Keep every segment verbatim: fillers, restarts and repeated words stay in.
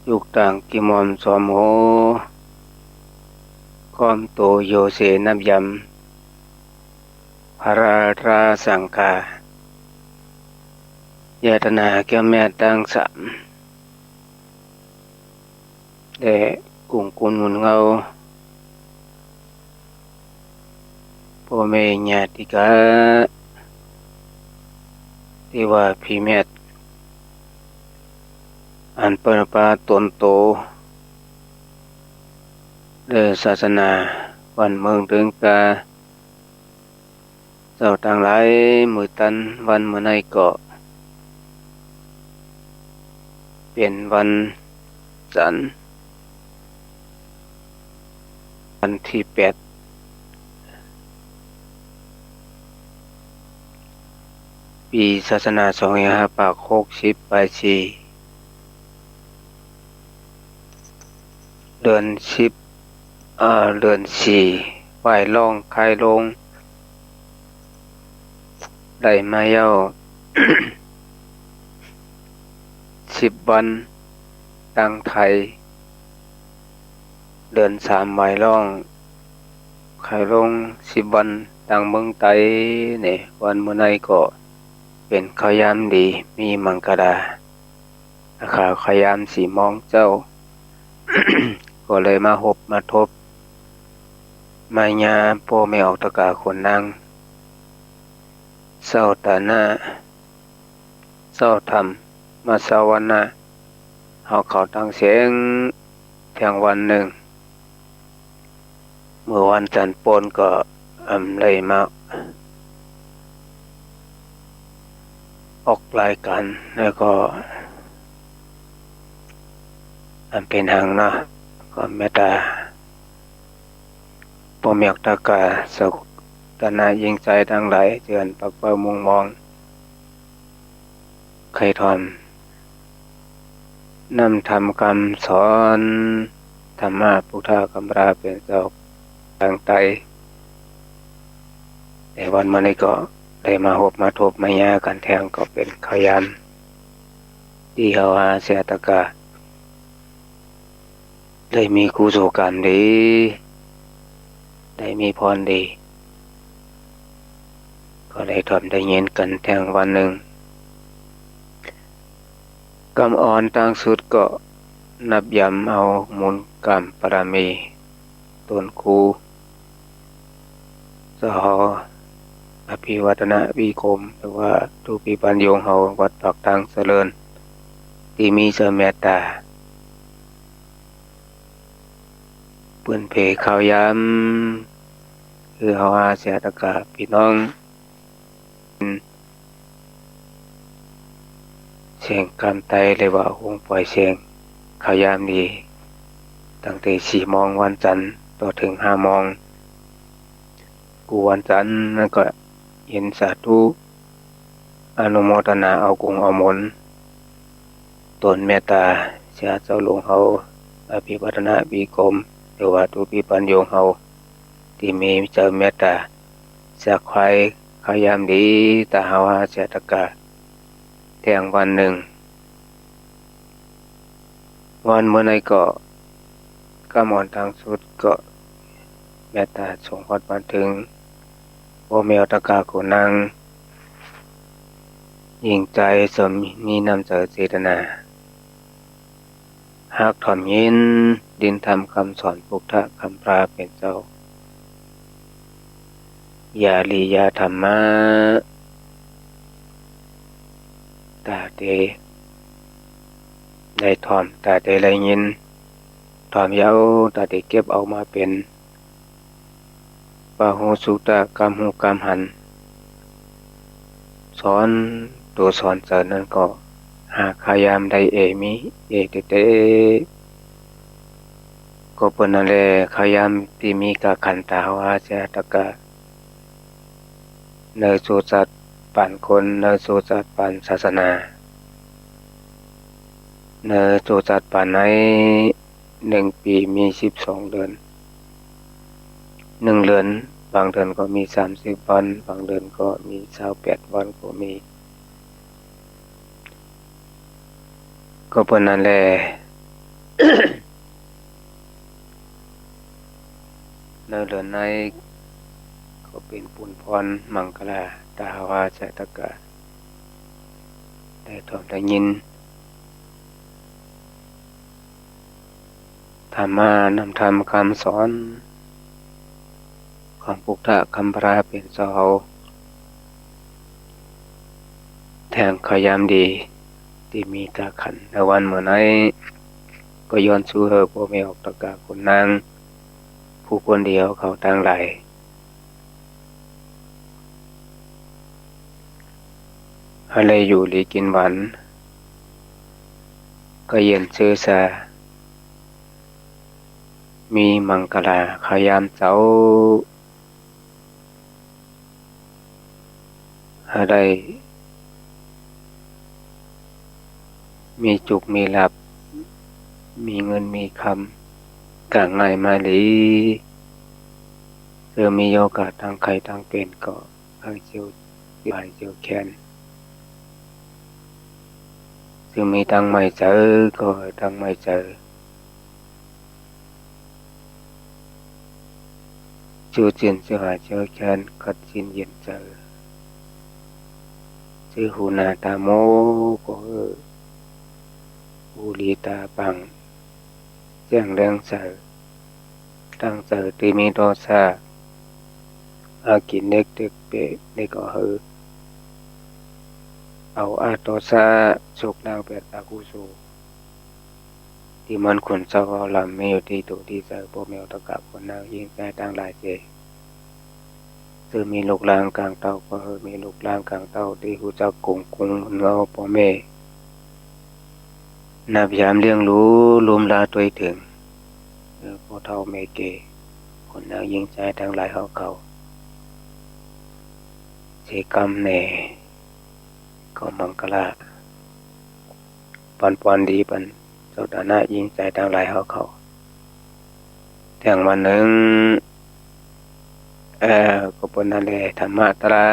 จุกตั๋งกิมหมอนสวมหัว ก้มโตโยเสนับย้ำ พระตราสังฆายตนา แก้วแม่นตังสาม และกุ๋งกุลหมุนเงา ป้อแม่ญาติกา ตี้ว่าปี้เมียด อันเปิ้นปาต๋นโต และศาสนา บ้านเมืองเถิงกา เจ้าตังหลาย มื้อตันวันมื้อนี้ก็ เป๋นวันจันทร์ วันตี้แปด ปี๋ศาสนา สองห้าปากหกสิบปายสี่ เดือนสิบ เอ่อ เดือนสี่ ไหว้ร้องไขลง ได้มาแล้ว สิบวันตังไทย เดือนสาม ไหว้ร้องไขลง สิบวันตังเมืองใต้ นี่ วันมื้อนี้ก็เป๋นข้าวยามดี มีมังคลา ข่าวข้าวยามสี่โมงเจ๊า ก็เลยมาฮบมาทบ มาญาป้อแม่ออกตะก๋าขุนนาง เศร้าตานะ เศร้าธรรมมาเศร้าวันนะ เฮาเข้าตังเสียงเพียงวันนึ่ง เมื่อวันจันทร์ปนก็ อำ ได้มาออกรายก๋าน แล้วก็ อำ เป๋นหังเนาะ ก็เมตต๋า ป้อแม่ออกตะก๋า เศร้าตานะ ญิงใจ๋ตังหลาย เจื้ออันปักเป้ามุ่งมอง ใค่ถ่อม น้ำธรรมกำสอน ธรรมะพุทธะกำพร้าเป๋นเจ้า ตางใต้ ในวันมื้อนี้ก็ได้มาฮบมาทบมาญากั๋นแต๊ง ก็เป๋นข้าวยาม ตี้เฮาอาเสียตะก๋า ได้มีกุศลก๋รรมดี ได้มีพรดี ก็ได้ถ่อมได้ยินกั๋นแต๊งวันนึ่ง กำอ่อนตังสุดก็นับย้ำเอามูลกรรมบารมี ต๋นครู เจ้าเฮา อภิวัฒนวิกรม หรือว่าตุ๊ปี้ปัญโญเฮา วัดปากตางเจริญ ตี้มีเจ้าเมตต๋า เปิ้นเผยข้าวยาม หื้อเฮาอาเสียตะก๋าปี้น้อง เสียงกำไต หรือว่าฮุงป่อยเสียงข้าวยามดี ตั้งแต่สี่โมงวันจันทร์ ต่อเถิงห้าโมง กู้วันจันทร์นั้นก็เย็นสาธุ อนุโมทนาเอากุ๋งเอามนต์ ต๋นเมตต๋าเสียเจ้าหลวงเฮา อภิวัฒนวิกรม หรือว่าตุ๊ปี้ปัญโญเฮา ตี้มีเจ้าเมตต๋า สักไขว้ข้าวยามดี ต๋าเฮาอาเสียตะก๋า แต๊งวันนึ่ง วันมื้อนี้ก็ กำอ่อนตังสุดก็ เมตต๋าส่งฮอดมาเถิง ป้อแม่ออกตะก๋าขุนนาง ญิงใจ๋ เจ้ามีน้ำใจ๋เจตนา ฮักถ่อมยิน ลิ้นธรรมกำสอนพุทธะกำพร้าเป๋นเจ้า ยาริยธรรมะ ต๋าเตได้ถ่อม ต๋าเตได้ยิน ถ่อมเย้า ต๋าเตเก็บเอามาเป๋น ปะหูสุตะ กำฮู้กำหัน สอนตั๋วสอนใจ๋นั้นก็ หาข้าวยามได้เอมี เอเต๊ๆ ก็เปิ้นนั้นแล ข้าวยามตี้มีก้าขันต๋าเฮาอาเสียตะก๋า ในสู่สัตว์ป๋านคน ในสู่สัตว์ป๋านศาสนา ในสู่สัตว์ป๋านไหน นึ่งปี๋มีสิบสองเดือน นึ่งเดือน บางเดือนก็มีสามสิบวัน บางเดือนก็มีซาวแปดวันก็มี ก็เปิ้นนั้นแล ในเดือนนี้ก็เป๋นปุญพรมังคลา ต๋าว่าจะตะกะ ได้ถวมได้ยิน ธรรมะ นำธรรมกำสอน ของปุทธะกำพร้าเป๋นเจ้า แถมข่าวยามดี ตี้มีต๋าขันในวันเมื่อนี้ ก็ย้อนชูหื้อป้อแม่ออกตะกะขุนนาง ผู้คนดีเฮาเขาตังหลาย หื้อได้อยู่ดีกิ๋นหวาน ก็เย็นซื่อสา มีมังคลาข่าวยามเจ๊า หื้อได้ มีจุกมีลาภ มีเงินมีกำ ก็ง่ายมาลี เจิ่งมีโอกาสตังไข่ตังเป๋นก็หื้อเจียว เจียวหายเจียวแค้น เจิ่งมีตังไม้เจ๋อก็หื้อตังไม้เจ๋อ เจียวจื้นเจียวหายเจียวแค้น กัดจื้นเย็นเจ๋อ เจิ่งหูหนาต๋ามัวก็หื้อ หูหลีต๋าป่าง แจ้งแรงใส ตังเจ๋อตี้มีโทสะ หากิ๋นเด็กเด็กเป๋นเด็กก็หื้อ เอาอาโทสะ ชกล้างแปดอกุศล ตี้มันขุนเจ้าเอาลำมีอยู่ตี้ตั๋วตี้เจ๋อ ป้อแม่ออกตะกะขุนนางญิงจายตังหลายเจ๋อ เจิ่งมีลูกหลานก๋างเต้าก็หื้อมีลูกหลานก๋างเต้าตี้ฮู้จักกุ๋งกุ๋งเงาป้อแม่ นับยามเลี้ยงดู ลุมลาตวยเถิง หื้อป้อเฒ่าแม่แก่ ขุนนางญิงจายตังหลายเฮาเขา เสียกำแน่ ก็มังคลา ปันปอนดีปันเจ้าต๋าหน้าญิงจายตังหลายเฮาเขา เถิงวันนึ่ง เอ่อ ก็เป๋นนั้นแหละ ธรรมะตรา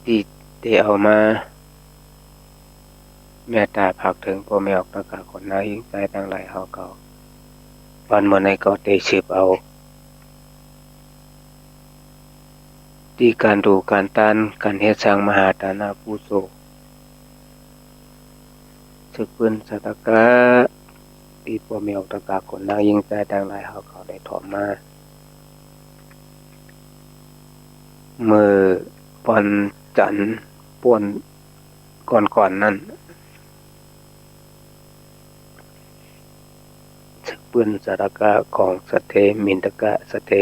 ตี้ได้เอามา เมตต๋าฝากเถิงป้อแม่ออกตะกะขุนนางญิงจายตังหลายเฮาเขา วันเมื่อนี้ก็ได้สืบเอา ตี้ก๋านดูก๋านตาน ก๋านเฮ็ดสร้างมหาต๋านะกุศล เซิกปื้นสาธกะ ตี้ป้อแม่ออกตะกะขุนนางญิงจายตังหลายเฮาเขาได้ถวมมา เมื่อวันจันทร์ป้นก่อนๆ นั้น เซิกปื้นสาธกะของสะเท มินทกะสะเท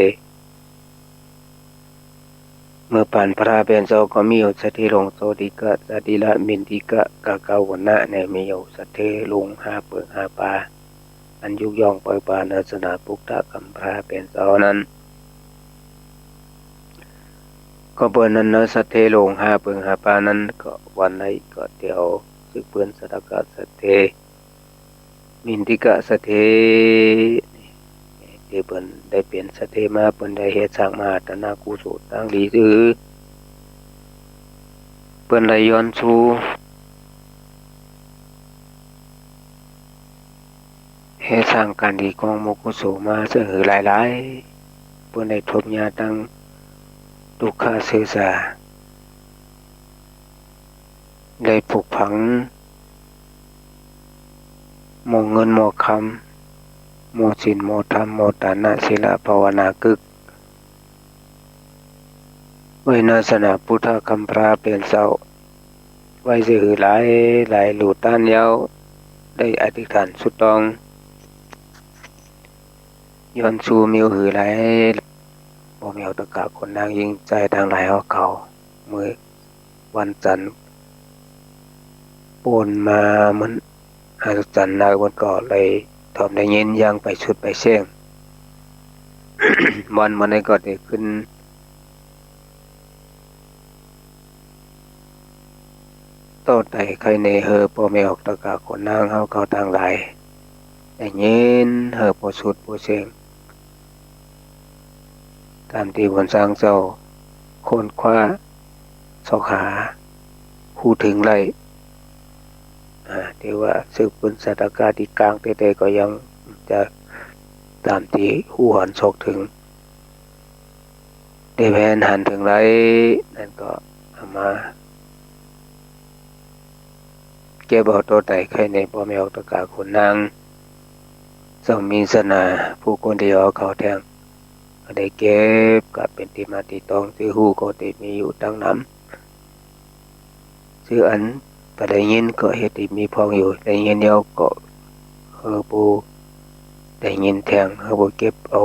เมื่อปานพระเป๋นเจ้าก็มีอยู่สะเทหลวงโสติกะ สะเทละ มินทิกะ กะกะวนะเนี่ย มีอยู่สะเทหลวงห้าเปิงห้าปา อันยุกย่องไปปาเนอสนาปุทธะกำพร้าเป๋นเจ้านั้น ก็เป๋นนั้นเนอสะเทหลวงห้าเปิงห้าปานั้น ก็วันนี้ก็เตียวเซิกปื้นสาธกะสะเท มินทิกะสะเท ตี้เปิ้นได้เป๋นสะเทมา เปิ้นได้เฮ็ดสร้างมหาต๋านะกุศลตังดีซื่อ เปิ้นได้ย้อนชู เฮ็ดสร้างก๋านดีของหมู่กุศลมาเซิ่งหื้อหลายๆ เปิ้นได้ทบยาตังตุ๊กขะเสสา ได้ผุกฝัง หม้อเงินหม้อคำ หม้อศีลหม้อธรรม หม้อต๋านะศีลภาวนากึ๊ก ไว้เนอสนาปุทธะกำพร้าเป๋นเจ้า ไว้เสียหื้อหลายหลาย ลูกต้านเย้า ได้อธิษฐานสุดตอง ย้อนชูมีอยู่หื้อหลาย ป้อแม่ออกตะกะขุนนางญิงจายตังหลายเฮาเขา เมื่อวันจันทร์ป้นมา มันอัศจรรย์นัก มันก็เลยถวมได้ยินอย่างไปสุดไปเส้ง วันเมื่อนี้ก็ได้ขึ้น โต้ษไถ่ไคร่เนหื้อป้อแม่ออกตะกะขุนนางเฮาเขาตังหลาย ได้ยินหื้อปอสุดปอเส้ง ต๋ามตี้บุญสร้างเจ้าค้นคว้าซอกหาฮู้เถิงได้ อ่า ตี้ว่าเซิกปื้นสาธกะตี้ก๋างแต๊ๆ ก็ยังจะ ต๋ามตี้ฮู้หันซอกเถิง ตี้แผนหันเถิงได้ นั้นก็เอามาเก็บเอาตั๋วใต้ใค่แหน่ป้อแม่ออกตะก๋าขุนนาง ซึ่งมีศาสนาผู้คนตี้เอาเข้าแทง ก็ได้เก็บกะเป๋นตี้มาตี้ตอง จื้อฮู้ก็ตี้มีอยู่ตังนำ จื้ออันบ่ได้ยินก็เฮ็ดตี้มีพ่องอยู่ ได้ยินแล้วก็หื้อผู้ได้ยินแทง หื้อผู้เก็บเอา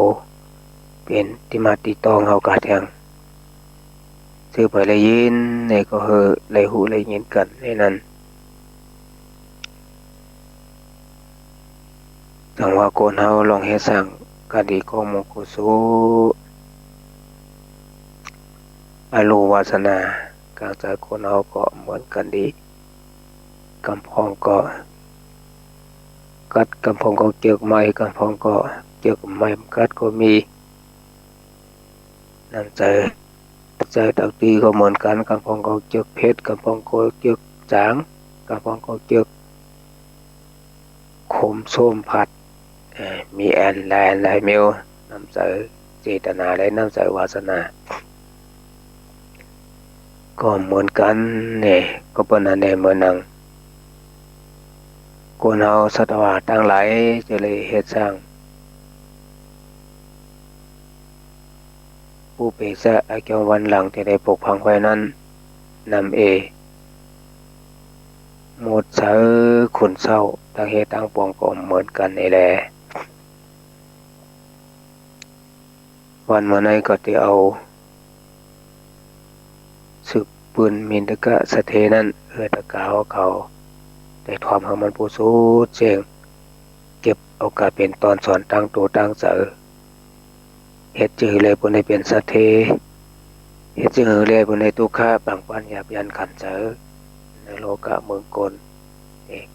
เป๋นตี้มาตี้ตองเฮากาแทง จื้อไปได้ยินแหน่ก็หื้อได้ฮู้ได้ยินกั๋นในนั้น จั่งว่าคนเฮาลองเฮ็ดสร้างก๋านดีของหมู่กุศล อาลูวาสนา ก๋างใจ๋คนเฮาก็เหมือนกั๋นดี กำพ่องก็กัด กำพ่องก็เจือกไม้ กำพ่องก็เจือกไม้กัดก็มี น้ำใจ๋ ใจ๋ตังตี้ก็เหมือนกั๋น กำพ่องก็เจือกเผ็ด กำพ่องก็เจือกจ๋าง กำพ่องก็เจือกขมส้มผัด เอ่อ มีอันหลาย หลายแนว น้ำใจ๋เจตนาและน้ำใจ๋วาสนา ก็เหมือนกั๋นแหน่ ก็เป๋นอันแหน่ เหมือนดังคนเฮาสัตวาตังหลายจะได้เฮ็ดสร้าง ปุเปสะ อาเกียงวันหลังตี้ได้ปกปักไว้นั้น นำเอ หมดใจ๋คนเศร้า ตังเฮตังปวงก็เหมือนกั๋นนี่แหละ วันเมื่อในก็ตี้เอา สึกปืนมิณฑกะสะเทนั้น เออ ตะก๋าเฮาเขา ได้ถ่อมหื้อมันผู้สุดเจ้ง เก็บเอากาเป๋นต๋อนสอนตังตั๋วตังใจ๋ เฮ็ดจื้อหื้อแลบุญได้เป๋นสะเท เฮ็ดจื้อหื้อแลบุญได้ตุ๊กขะปังปันหยาบยันขันใจ๋ ในโลกะเมืองคนเอง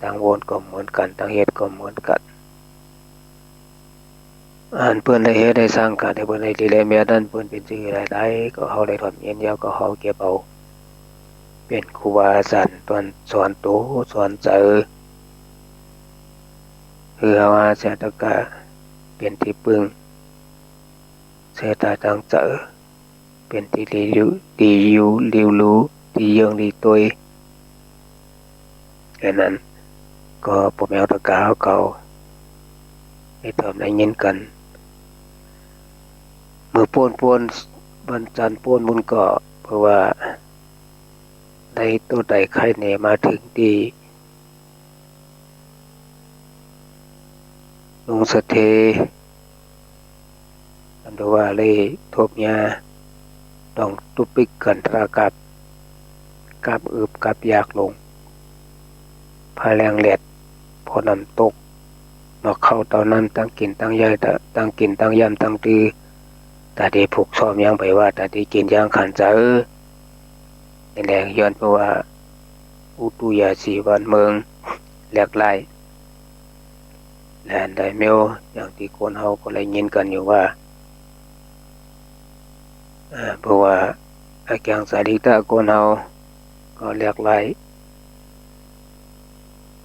ตังวนก็เหมือนกั๋น ตังเฮ็ดก็เหมือนกั๋น อันเปิ้นได้เฮ็ดได้สร้างก๋านตี้เปิ้นได้ดีได้เมียนั้น เปิ้นเป๋นจื้อหื้อได้ ก็เฮาได้ถ่อมยินแล้วก็เฮาเก็บเอา เป๋นครูบาอาจ๋ารย์ต๋อนสอนตั๋วสอนใจ๋ หื้อเฮาหาเสียตะก๋า เป๋นตี้ปึ้ง เสียตาตังใจ๋ เป๋นตี้ดีอยู่ ดีอยู่ ดีรู้ ดีเยิงดีตวย แค่นั้น ก็ป้อแม่ตะก๋าเฮาเขา ได้ถ่อมได้ยินกั๋น เมื่อป้นป้น วันจันทร์ป้นบุญก็ เปื้อว่า ได้ตั๋วใต้ใค่แหน่มาเถิงตี้ ลุงสะเท อันว่าได้ทบเยียะ ต้องตุ๊ปิ๊กกั๋นตรากับ กับอึบกับอยากลง พาแลงแหลด พอน้ำตก มาเข้าเต้านั้น ตังกิ๋นตังใย้ ตังกิ๋นตังย่ำตังตื้อ ต๋าดีผูกซ้อมยังไปว่า ต๋าดีกิ๋นยังขันใจ๋ นี่แหละ ย้อนเปื้อว่า อุตุยาสีบ้านเมือง แหลกหลาย และอันใดแม้ว อย่างตี้คนเฮาก็ได้ยินกั๋นอยู่ว่า เอ่อ เปื้อว่า อาแกงสาลีตะคนเฮา ก็แหลกหลาย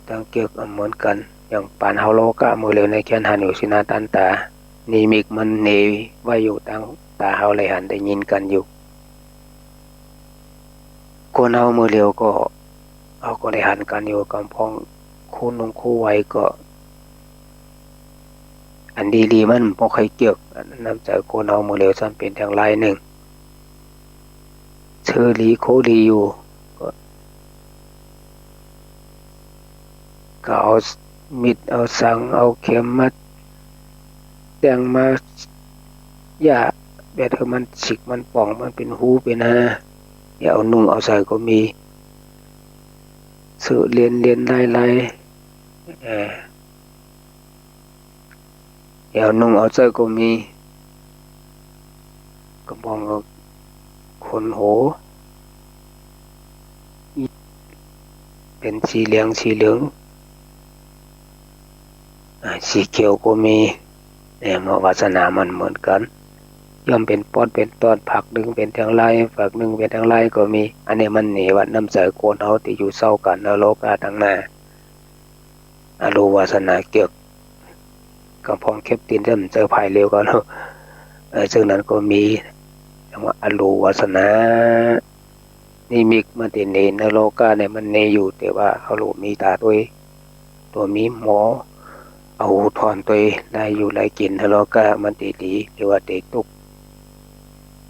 ตังเจือกบ่เหมือนกั๋น อย่างปานเฮาโลกะเมื่อเหลียวในแค่นหันอยู่สีหน้าตันต๋า นิมิตมันเนไว้อยู่ตังต๋าเฮาได้หันได้ยินกั๋นอยู่ คนเฮาเมื่อเหลียวก็ เฮาก็ได้หันกั๋นอยู่ กำพ่องคู่นุ่งคู่ไหวก็ อันดีๆ มันบ่ใค่เจือก น้ำใจ๋คนเฮาเมื่อเหลียวซ้ำเป๋นแตงลายนึ่ง เซอหลีโคหลีอยู่ ก็ ก็เอามิดเอาสังเอาเข็มมาแตงมา อย่าแบบหื้อมันสิกมันป่อง มันเป๋นฮูเป๋นฮา อย่าเอานุ่งเอาใส่ก็มี เซอเลียนเลียนลายลาย เอ่อ เอานุ่งเอาใส่ก็มี กำพ่องก็ขนโห เป๋นสีเหลือง สีเหลือง อ่า สีเขียวก็มี เนี่ย เมื่อวาสนามันเหมือนกั๋น ย่อมเป๋นป๊อดเป๋นตอน ผากนึ่งเป๋นแตงลาย ผากนึ่งเป๋นแตงลายก็มี อันนี้มันเนว่าน้ำใจ๋คนเฮาตี้อยู่เศร้ากั๋นในโลกาตังหน้า อาลูวาสนาเจือก กำปองเข็บตี๋น แต่บ่ใจ้ผายเหลวก่อน เออ ซึ่งนั้นก็มี เรียกว่าอรูปวาสนา นิมิตมันเต๋เหน ในโลกาเนี่ยมันเนอยู่ แต่ว่าเฮาหลู่มีต๋าตวย ตวยมีหมอ เอาหูถอนตวย ได้อยู่ได้กิ๋น ในโลกามันเต๋ดี หรือว่าเต๋ตุ๊กข์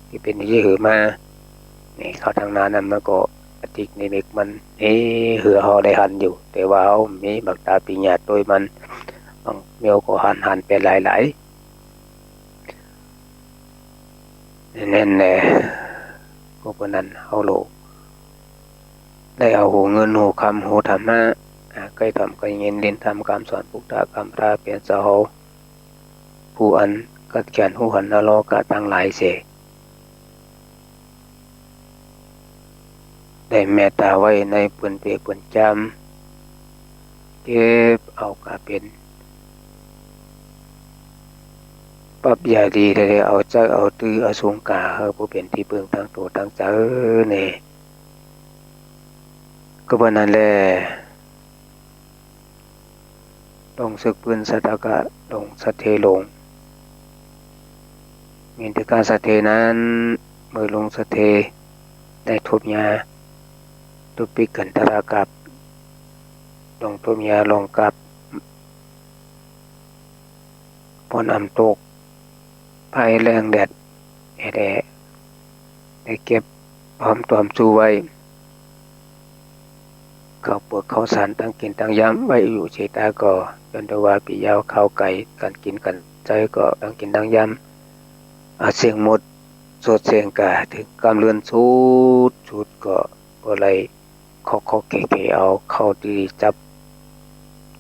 ตี้เป๋นอยู่หื้อมา นี่ เข้าตังหน้านั้นมันก็อตินิมิตมันเนหื้อเฮาได้หันอยู่ แต่ว่าเฮามีบางต๋าปิญญาตวยมัน บางเมี้ยวก็หัน หันไปหลายๆ แน่นแน่ ก็เป๋นนั้น เฮาหลู่ได้เอาหูเงิน หูคำ หูธรรมะ อ่า ใก้ถ้ำใก้ยิน ลิ้นต๋ามกำสอนปุทธะ กำพร้าเป๋นเจ้าเฮา ผู้อันกัดแขนฮู้หันในโลกาตังหลายเสีย ได้เมตต๋าไว้ในปืนเป๋ปืนจ๋ำ เก็บเอาก้าเป๋นปรัชญาดีแต๊ๆ เอาใจ๊เอาตื้อเอาสูงก้าหื้อผู้เป๋นตี้เปิ้งตังตั๋วตังใจ๋นี่ ก็เป๋นนั้นแล ลงเสิกปื๊นสัตตะกะ ลงสัตเทหลง มีแต่ก้าสัตเทนั้น เมื่อลงสัตเทได้ทบยา ตุ๊ปิกัณฑรากัป ลงทบยาลงกัป ฝนอำตก ภัยแล้งแดดแอดแอ ได้เก็บหอมต๋อมสู้ไว้ ข้าวเปือกข้าวสารตังกิ๋นตังย่ำไว้อยู่เสียต๋าก่อ ย้อนแต่ว่าปี้ยาวข้าวไก๋ ก๋านกิ๋นก๋านใจ๊ก็ตังกิ๋นตังย่ำ อ่า เสี้ยงหมด สดเสี้ยงก้า เถิงกำเลือนสุด สุดก็ ก็เลย เคาะๆ เขะๆ เอาเข้าตี้จับ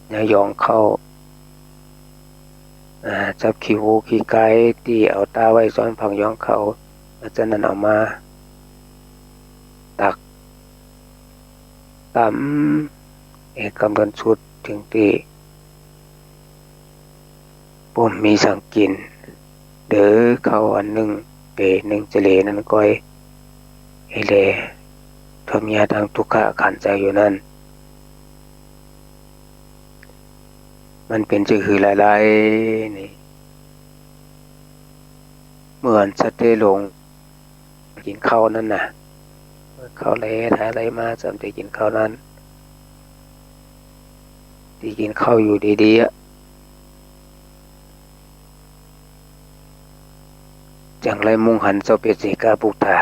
เนื้อหยองเข้า อ่า จับขี้หูขี้ก๋ายตี้เอาต๋าไว้ซ้อนผักหยองเข้า หลังจากนั้นเอามาตักตำ เอ่อ กำเลือนสุดเถิงตี้ บ่มีสังกิ๋น เดือเข้าอันนึ่งเป๋นึ่งเจเลนั้นก้อย เอเล ทนยาตังตุ๊กขะขันใจอยู่นั้น มันเป๋นจื้อหื้อหลายๆ นี่ เหมือนสัตเทหลง กิ๋นข้าวนั้นน่ะ ข้าวแลไถไลมา สำได้กิ๋นข้าวนั้น ตี้กิ๋นข้าวอยู่ดีๆ อะ จั่งไลมุงหันเจ้าเปสิกะปุทธา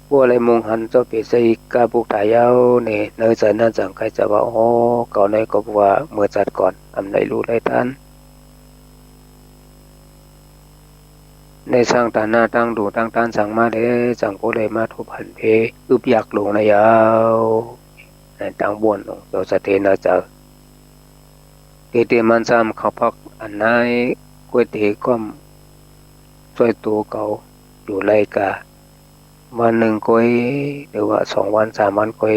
เมื่อไลมุงหันเจ้าเปสิกะปุทธาเย้านี่ ในใจ๋นั้นจั่งใค่จะว่า โอ้ เก่าในก็ว่าเมื่อจัดก่อน อำได้ลู่ได้ตาน ได้สร้างต๋าหน้าตั้งดูตั้งตานสังมาแล จั่งก็ไลมาทบหันเพ อึบอยากหลงในเย้า ในตังบ้วนหลงเจ้าสะเทในใจ๋ ตี้ตี้มันจ้ำเข้าพักอันไหน ก้วยเต๋ก้อมจ้วยตั๋วเก่าอยู่ไลกา วันนึ่งก้อย หรือว่าสองวันสามวันก้อย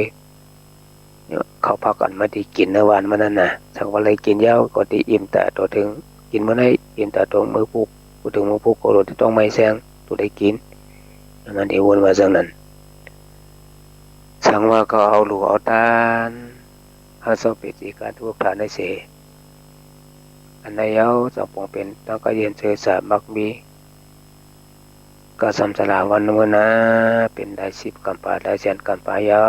เนี่ย เข้าพักอันมาตี้กิ๋นในวันมันนั้นน่ะ สังว่าไลกิ๋นเย้าก็ตี้อิ่มต๋าตั๋วเถิง กิ๋นเมื่อไหนอิ่มต๋าตั๋วเถิงมื้อพุก พูดเถิงมื้อพุกก็หลุดตี้ต้องไม่แซง ตั๋วได้กิ๋น มันตี้วนว่าจั่งนั้น สังว่าก็เอาลู่เอาตาน เอาเจ้าเปสิกะปุทธาในเส อันในเย้าเจ้าปวงเป๋นตังก้าเยียนเสวยสามัคมี ก็สำสลาวันเมื่อนา เป๋นหลายสิบกัมปา หลายแสนกัมปาเย้า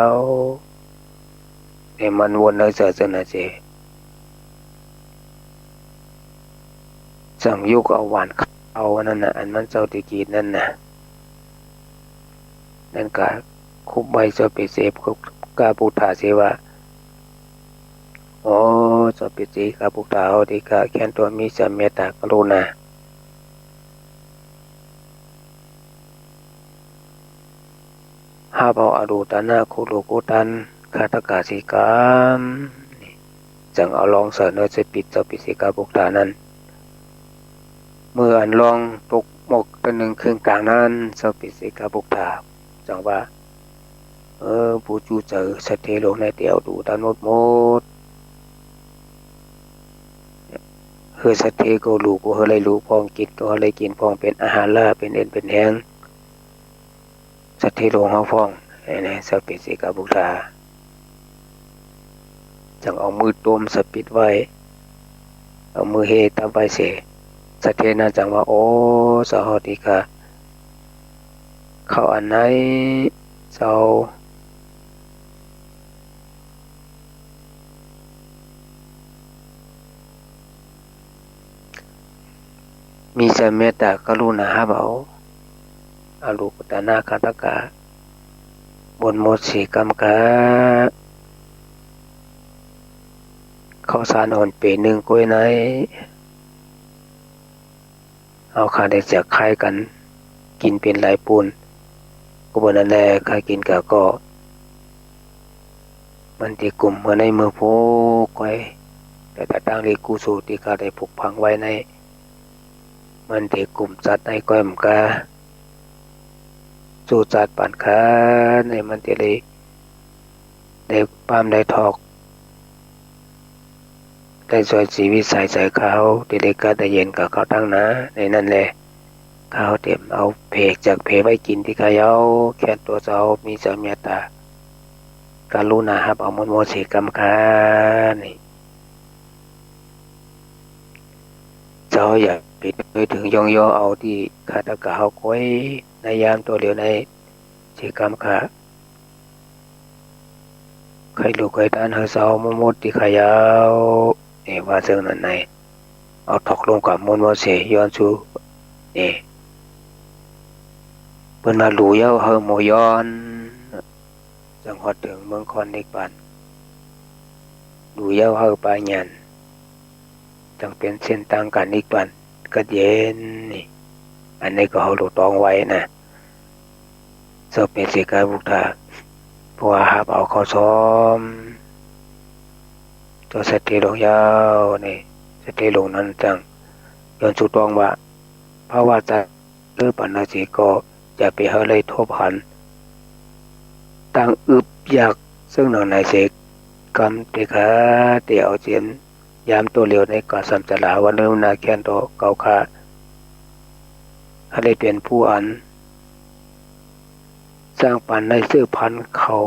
ในมันวนในเสวยเสวยนาเส จั่งยุกเอาหว่านเข้าอันนั้นน่ะ อันมันเจ้าตี้กิ๋นนั้นน่ะ นั้นก็คุบไหว้เจ้าเปสิกะปุทธาเสว่า โอ้ เจ้าเปสิกะปุทธา เฮาตี้กะแค่นตั๋วมีเจ้าเมตตากรุณา ฮับเอาอดูตานะคู่หลู่คู่ตาน คาตกาสีกรรม นี่ จั่งเอาลองเสนอใส่ปิดเจ้าเปสิกะปุทธานั้น เมื่ออันลองตกหมกตะหนึ่งครึ่งกลางนั้น เจ้าเปสิกะปุทธา จั่งว่า เออ ผู้จู้เจ๋อสัตเทหลงในเตียวดูตานหมดหมด เฮอสัตเทก็หลู่ ก็เฮอไลหลู่พ่อง กิ๋นก็เฮอไลกิ๋นพ่อง เป๋นอาหาระ เป๋นเอ็นเป๋นแฮง สัตเทหลงเฮาพ่อง เออ นะ เจ้าเปสิกะปุทธา จั่งเอามือตวมสะปิดไว้ เอามือเฮตับไว้เส สัตว์เทนั้นจั่งว่า โอ้ เจ้าตี้ข้า เข้าอันไหน เจ้า มีใจ๋เมตต๋ากรุณาฮับเอา อรูปตะนาคาตกะ หมดหมดเสกำกา ข้าวสารอ่อนเป๋นึ่งก๊วยใน เอาข้าได้แจกขายกั๋น กิ๋นเป๋นหลายปูน ก็บ่นั้นแล ข้ากิ๋นกาก็ มันเต๋กุ่มเมื่อในเมื่อผู้ก๊อย แต่ตะตางลีกุศลตี้ข้าได้ผุกฝังไว้ใน มันเต๋กุ่มจัดในก๊อยเหมือนกา สู้จัดปานข้าใน มันเต๋เลย ได้ป้ามได้ถอก ได้ซ่อยจีวิตสายใจ๋ข้า เต๋ได้กั๊ดได้เย็นกับข้าตังหน้า ในนั้นแล ข้าเต๋เอาเพกจากเพไว้กิ๋นตี้ข้าเย้า แค่นตั๋วเจ้ามีใจ๋เมตต๋า กรุณาฮับเอาหมดหมดเสกำกา นี่ เจ้าอย่าไปนึกเถิงย่องย่อเอาตี้ข้าตะกะเฮาก๊อย ในยามตั๋วเหลียวในเสกำกา ใค่ลูกใค่ต้านหื้อเจ้าหมดหมดตี้ข้าเย้า นี่ว่าเซิ่งนั้นใน เอาถอกลงกับหมดหมดเส ย้อนสู่ นี่ เปิ้นว่าหลู่เย้าหื้อหมู่ย้อน จั่งฮอดเถิงเมืองคอนนิพพาน หลู่เย้าหื้อปาญาณ จั่งเป๋นเส้นตางก๋านนิพพานกั๊ดเย็น นี่ อันนี้ก็เฮาหลู่ต้องไว้นะ เจ้าเป๋นเสกาบุตรา เพราะว่าฮับเอาข้าวซ้อม เจ้าสัตว์เทหลวงเย้า นี่ สัตว์เทหลวงนั้นจั่ง ย้อนสู่ต้องว่า ภาวะจะ เลิกปานนาสีก็อย่าไปหื้อได้ทบหัน ตังอึบอยากเซิ่งหนังในเสกำ เต๋ข้าเต๋เอาเจียน ยามตั๋วเหลียวในกาสามจารา วันเริ่มนาแค่นตั๋วเก่าข้า หื้อได้เป๋นผู้อัน สร้างปันในเสื้อพันเข้า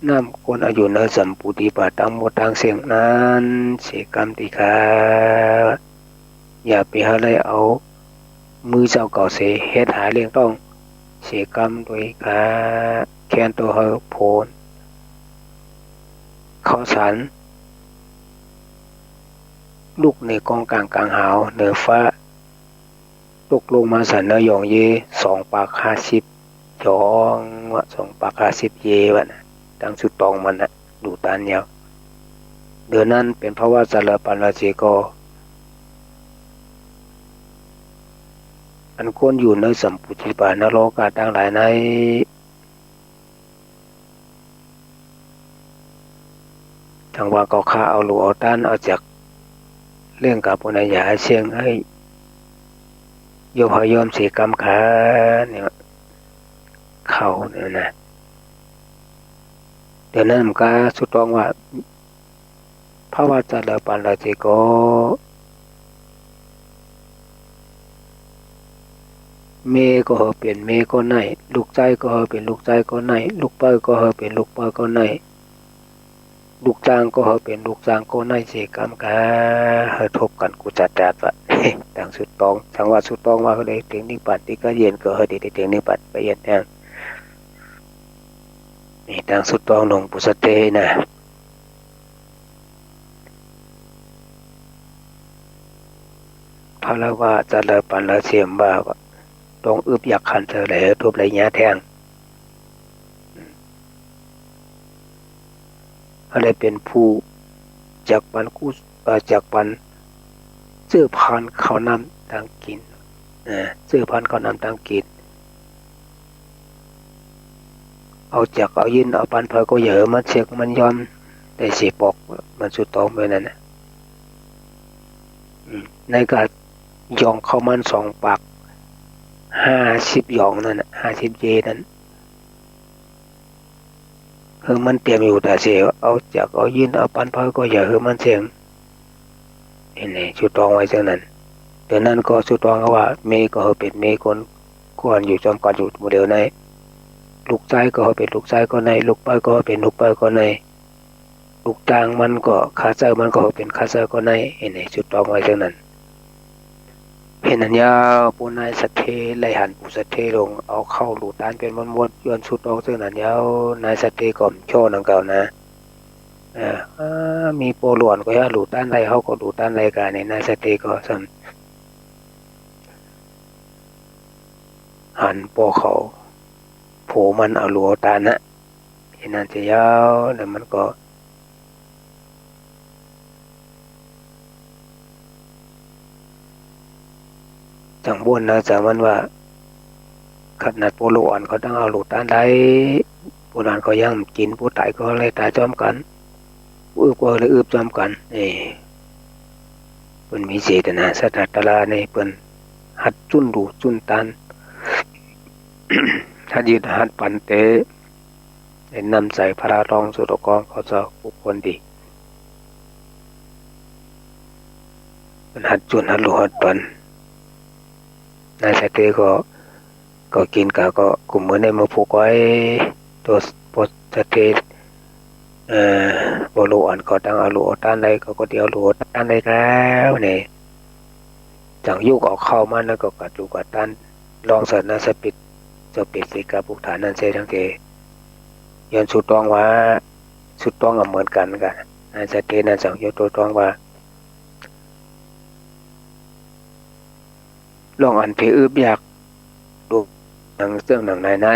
น้ำคนอายุในสัมปูติปาตังหมดตังเสี้ยงนั้นเสกำตี้ข้า อย่าไปหื้อได้เอามือเจ้าเก่าเสเฮ็ดหาเลี้ยงต้องเสกำตี้ข้า แค่นตั๋วหื้อโผน ข้าวสาร ลูกในกองกลางกลางหาว เหนือฟ้า ตกลงมาสันเนอหยองเย สองปากห้าสิบหยองวะ สองปากห้าสิบเยวะนะ ตังสุดตองมันนะ ดูตานยาว เดือนนั้นเป๋นภาวะจะเลิกปานนาสีก็ อันคนอยู่ในสัมปูติปานโลกาตังหลายใน จั่งว่าก็ข้าเอาหลู่เอาต้านเอาจักเลี้ยงกับปุณณะยาเสี้ยงหื้อ ยบหื้อยอมเสกำข้า เนี่ย เข้าเนี่ยนะ เดี๋ยวนั้นมันก็สุดต้องว่า ภาวะจะเลิกปานนาสีก็ เมย์ก็หื้อเป๋นเมย์ก็ได้ ลูกใจ๊ก็หื้อเป๋นลูกใจ๊ก็ได้ ลูกเปิ้ลก็หื้อเป๋นลูกเปิ้ลก็ได้ ลูกจ้างก็หื้อเป๋นลูกจ้างก็ได้เสกำข้า หื้อทบกั๋นกู้จัดจัดวะ ตังสุดต้อง จั่งว่าสุดต้องว่าหื้อได้เถิงนิพพานตี้กั๊ดเย็น ก็หื้อได้เถิงนิพพานตี้กั๊ดเย็นแต๊ นี่ตังสุดต้องหลวงปู่สะเตนะ ภาวะจะเลิกปานนาสีว่า ต้องอึบอยากหันเธอแหละ ทบระยะแต๊ หื้อได้เป๋นผู้จักปันกู้ เอ่อ จักปัน ซื้อพันข้าวน้ำตังกิ๋น เอ่อ ซื้อพันข้าวน้ำตังกิ๋น เอาจักเอายื่นเอาปันเผยก็อย่าหื้อมันเสี้ยงมันยอมได้เสียปอก มันสุดต้องแบบนั้นนะ อืม ในกาหยองข้าวมันสองปากห้าสิบหยองนั้นน่ะ ห้าสิบเยนั้น หื้อมันเตียมอยู่แต่เสีย เอาจักเอายื่นเอาปันเผยก็อย่าหื้อมันเสี้ยง เห็นไหม สุดต้องไว้เจ้านั้น เดี๋ยวนั้นก็สุดต้องว่า เมย์ก็หื้อเป๋นเมย์คน ควรอยู่จอมกั๋นอยู่หมู่เดียวใน ลูกจายก็เฮาเป๋นลูกจายก้อนใน ลูกเปาก็เฮาเป๋นลูกเปาก้อนใน ลูกจ้างมันก็ ข้าเจ้ามันก็เฮาเป๋นข้าเจ้าก้อนใน อันนี้สุดต้องไว้เจ้านั้น เป๋นอันยาว ปู้นายสัตเทไล่หันปู้สัตเทลง เอาเข้าหลู่ตานเป๋นมวลๆ ย้อนสุดต้องเจ้านั้นยาว นายสัตเทก็บ่เคี้ยวหนังเก่านะ เออ อ่า มีป้อหลู่อ่อนก็เยียะหลู่ตานได้ เฮาก็หลู่ตานได้ก่า นี่นายสัตเทก็ซ้ำหันป้อเขา ผัวมันเอาหลู่เอาตานนะ เป๋นอันจะยาว แล้วมันก็ จั้งบ่นนะ จั้งมันว่า ขนาดป้อหลู่อ่อนก็ต้องเอาหลู่ตานได้ ป้อหลู่อ่อนก็ยังบ่กิ๋น ผู้ต๋ายก็เลยต๋ายจ้อมกั๋น ผู้อึบก็เลยอึบจ้อมกั๋น นี่ เปิ้นมีเจตนา สตาตรานี่ เปิ้นหัดจุนหลู่จุนตาน หัดยืนหัดปันเต๊ เป๋นน้ำใจ๋พระรองสุดกอง เขาเจ้าผู้คนดี เปิ้นหัดจุนหัดหลู่หัดปัน นายสัตเทก็ ก็กิ๋นก่า ก็กุมมือในมือผู้ก้อย ตัวป้อสัตเท เอ่อ ป้อหลู่อ่อนก็ต้องเอาหลู่เอาตานได้ ก็ ก็เตียวหลู่เอาตานได้แล้วนี่ จั้งยุกเอาเข้ามานั้นก็กัดหลู่กัดตาน ลองเสนอสะปิด เจ้าเปรตเสกปุฏฐานั้นเสียตังเต ย้อนสุดต้องว่า สุดต้องก็เหมือนกั๋นก่า นายสัตเทนั้นจั้งย้อนสุดต้องว่า ลองอันเป๋นอึบอยาก ดูหนังเจื้องหนังในใน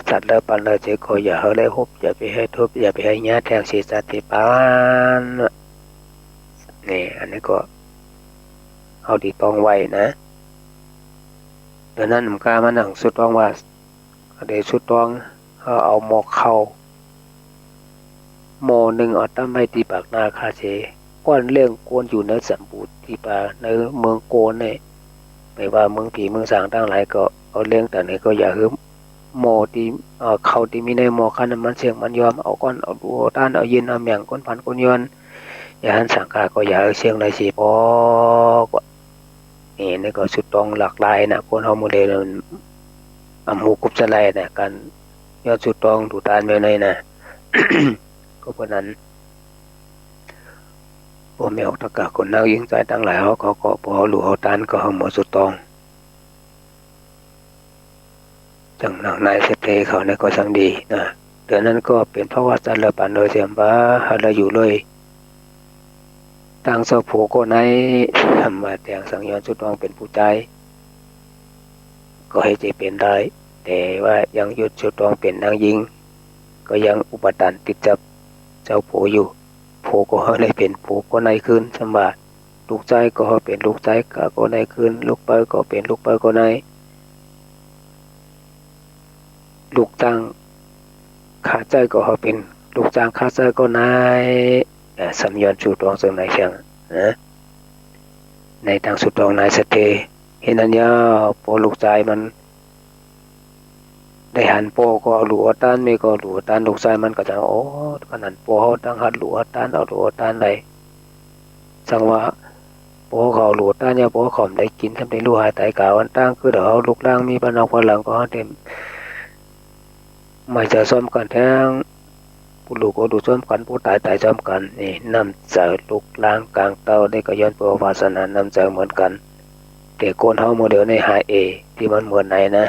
สัตว์เล่าปันเล่าเจก็อย่าหื้อได้ฮบ อย่าไปหื้อทบ อย่าไปหื้อเยียะแตงเสียสัตว์เตปาน นี่ อันนี้ก็ เอาตี้ต้องไว้นะ ดังนั้นมันก็มานั่งสุดต้องว่า เดี๋ยวสุดต้อง เอา เอาหม้อข้าว หม้อนึ่งเอาตั้งไว้ตี้ปากหน้าข้าเสีย ก้อนเลี้ยงคนอยู่ในสามปูตี้ปา ในเมืองโกนนี่ ไม่ว่าเมืองผีเมืองสางตังหลายก็ เอาเลี้ยงตังไหนก็อย่าหื้อหม้อตี้ เอ่อ ข้าวตี้มีในหม้อข้าวนั้นมันเสี้ยงมันยอม เอาก้อน เอาดู เอาต้าน เอาเย็น เอาแหม่งคนพันคนย้อน อย่าหันสังฆาก็อย่าหื้อเสี้ยงในสี่ปอกว่า นี่ นี่ก็สุดต้องหลากหลายนะ คนเฮามื้อเดียวมัน อำฮูกุบสะไลนะ ก๋านย้อนสุดต้องหลู่ตานแมวในนะ ก็เพราะนั้น ป้อแม่ออกตะกะคนนักยิงจายตังหลาย เฮา เขาก็ ป้อหลู่เอาตานก็เฮาหมดสุดต้อง จั้งหนังนายเศรษฐีเขาเนี่ยก็ซังดีนะ เดี๋ยวนั้นก็เป๋นเพราะว่าจันทร์เล่าปันเล่าเสียมว่า หาเล่าอยู่เลย ตังเจ้าผู้ก็ใน มาแต่งสังย้อนสุดต้องเป๋นผู้จาย ก็หื้อจะเป๋นได้ แต่ว่ายังย้อนสุดต้องเป๋นนางญิง ก็ยังอุปทานติดจับเจ้าผู้อยู่ ผู้ก็หื้อได้เป๋นผู้ก็ในขึ้น สำว่าลูกจายก็หื้อเป๋นลูกจายก็ในขึ้น ลูกเปาก็เป๋นลูกเปาก็ใน ลูกจ้างข้าเจ้าก็หื้อเป๋นลูกจ้างข้าเจ้าก็ใน เอ่อ สังย้อนสุดต้องเซิ่งในเสียงนะ ในตังสุดต้องนายเศรษฐี เหตุนั้นยาว ป้อลูกจายมันได้หันป้อก็เอาหลู่เอาตาน แม่ก็เอาหลู่เอาตาน ลูกจายมันก็จะ โอ้ ขนาดป้อเฮาตังหัดหลู่หัดตาน เอาหลู่เอาตานได้ สังว่าป้อเขาเอาหลู่เอาตานเนี่ย ป้อเขาบ่ได้กิ๋น ทำได้ลู่หายต๋ายก๋าวันตั้ง คือเดี๋ยวเฮาลูกหลานมีปะนอกปะหลังก็เฮาเต๋ม ไม่จะซ่อมกั๋นแต๊ง ผู้หลู่ก็หลู่ซ่อมกั๋น ผู้ต๋ายต๋ายซ่อมกั๋น นี่ น้ำใจ๋ลูกหลานก๋างเต้านี่ก็ย้อนเปิ้นวาสนาน้ำใจ๋เหมือนกั๋น แต่คนเฮามื้อเดียวนี่หาเอ ตี้มันเหมือนไหนนะ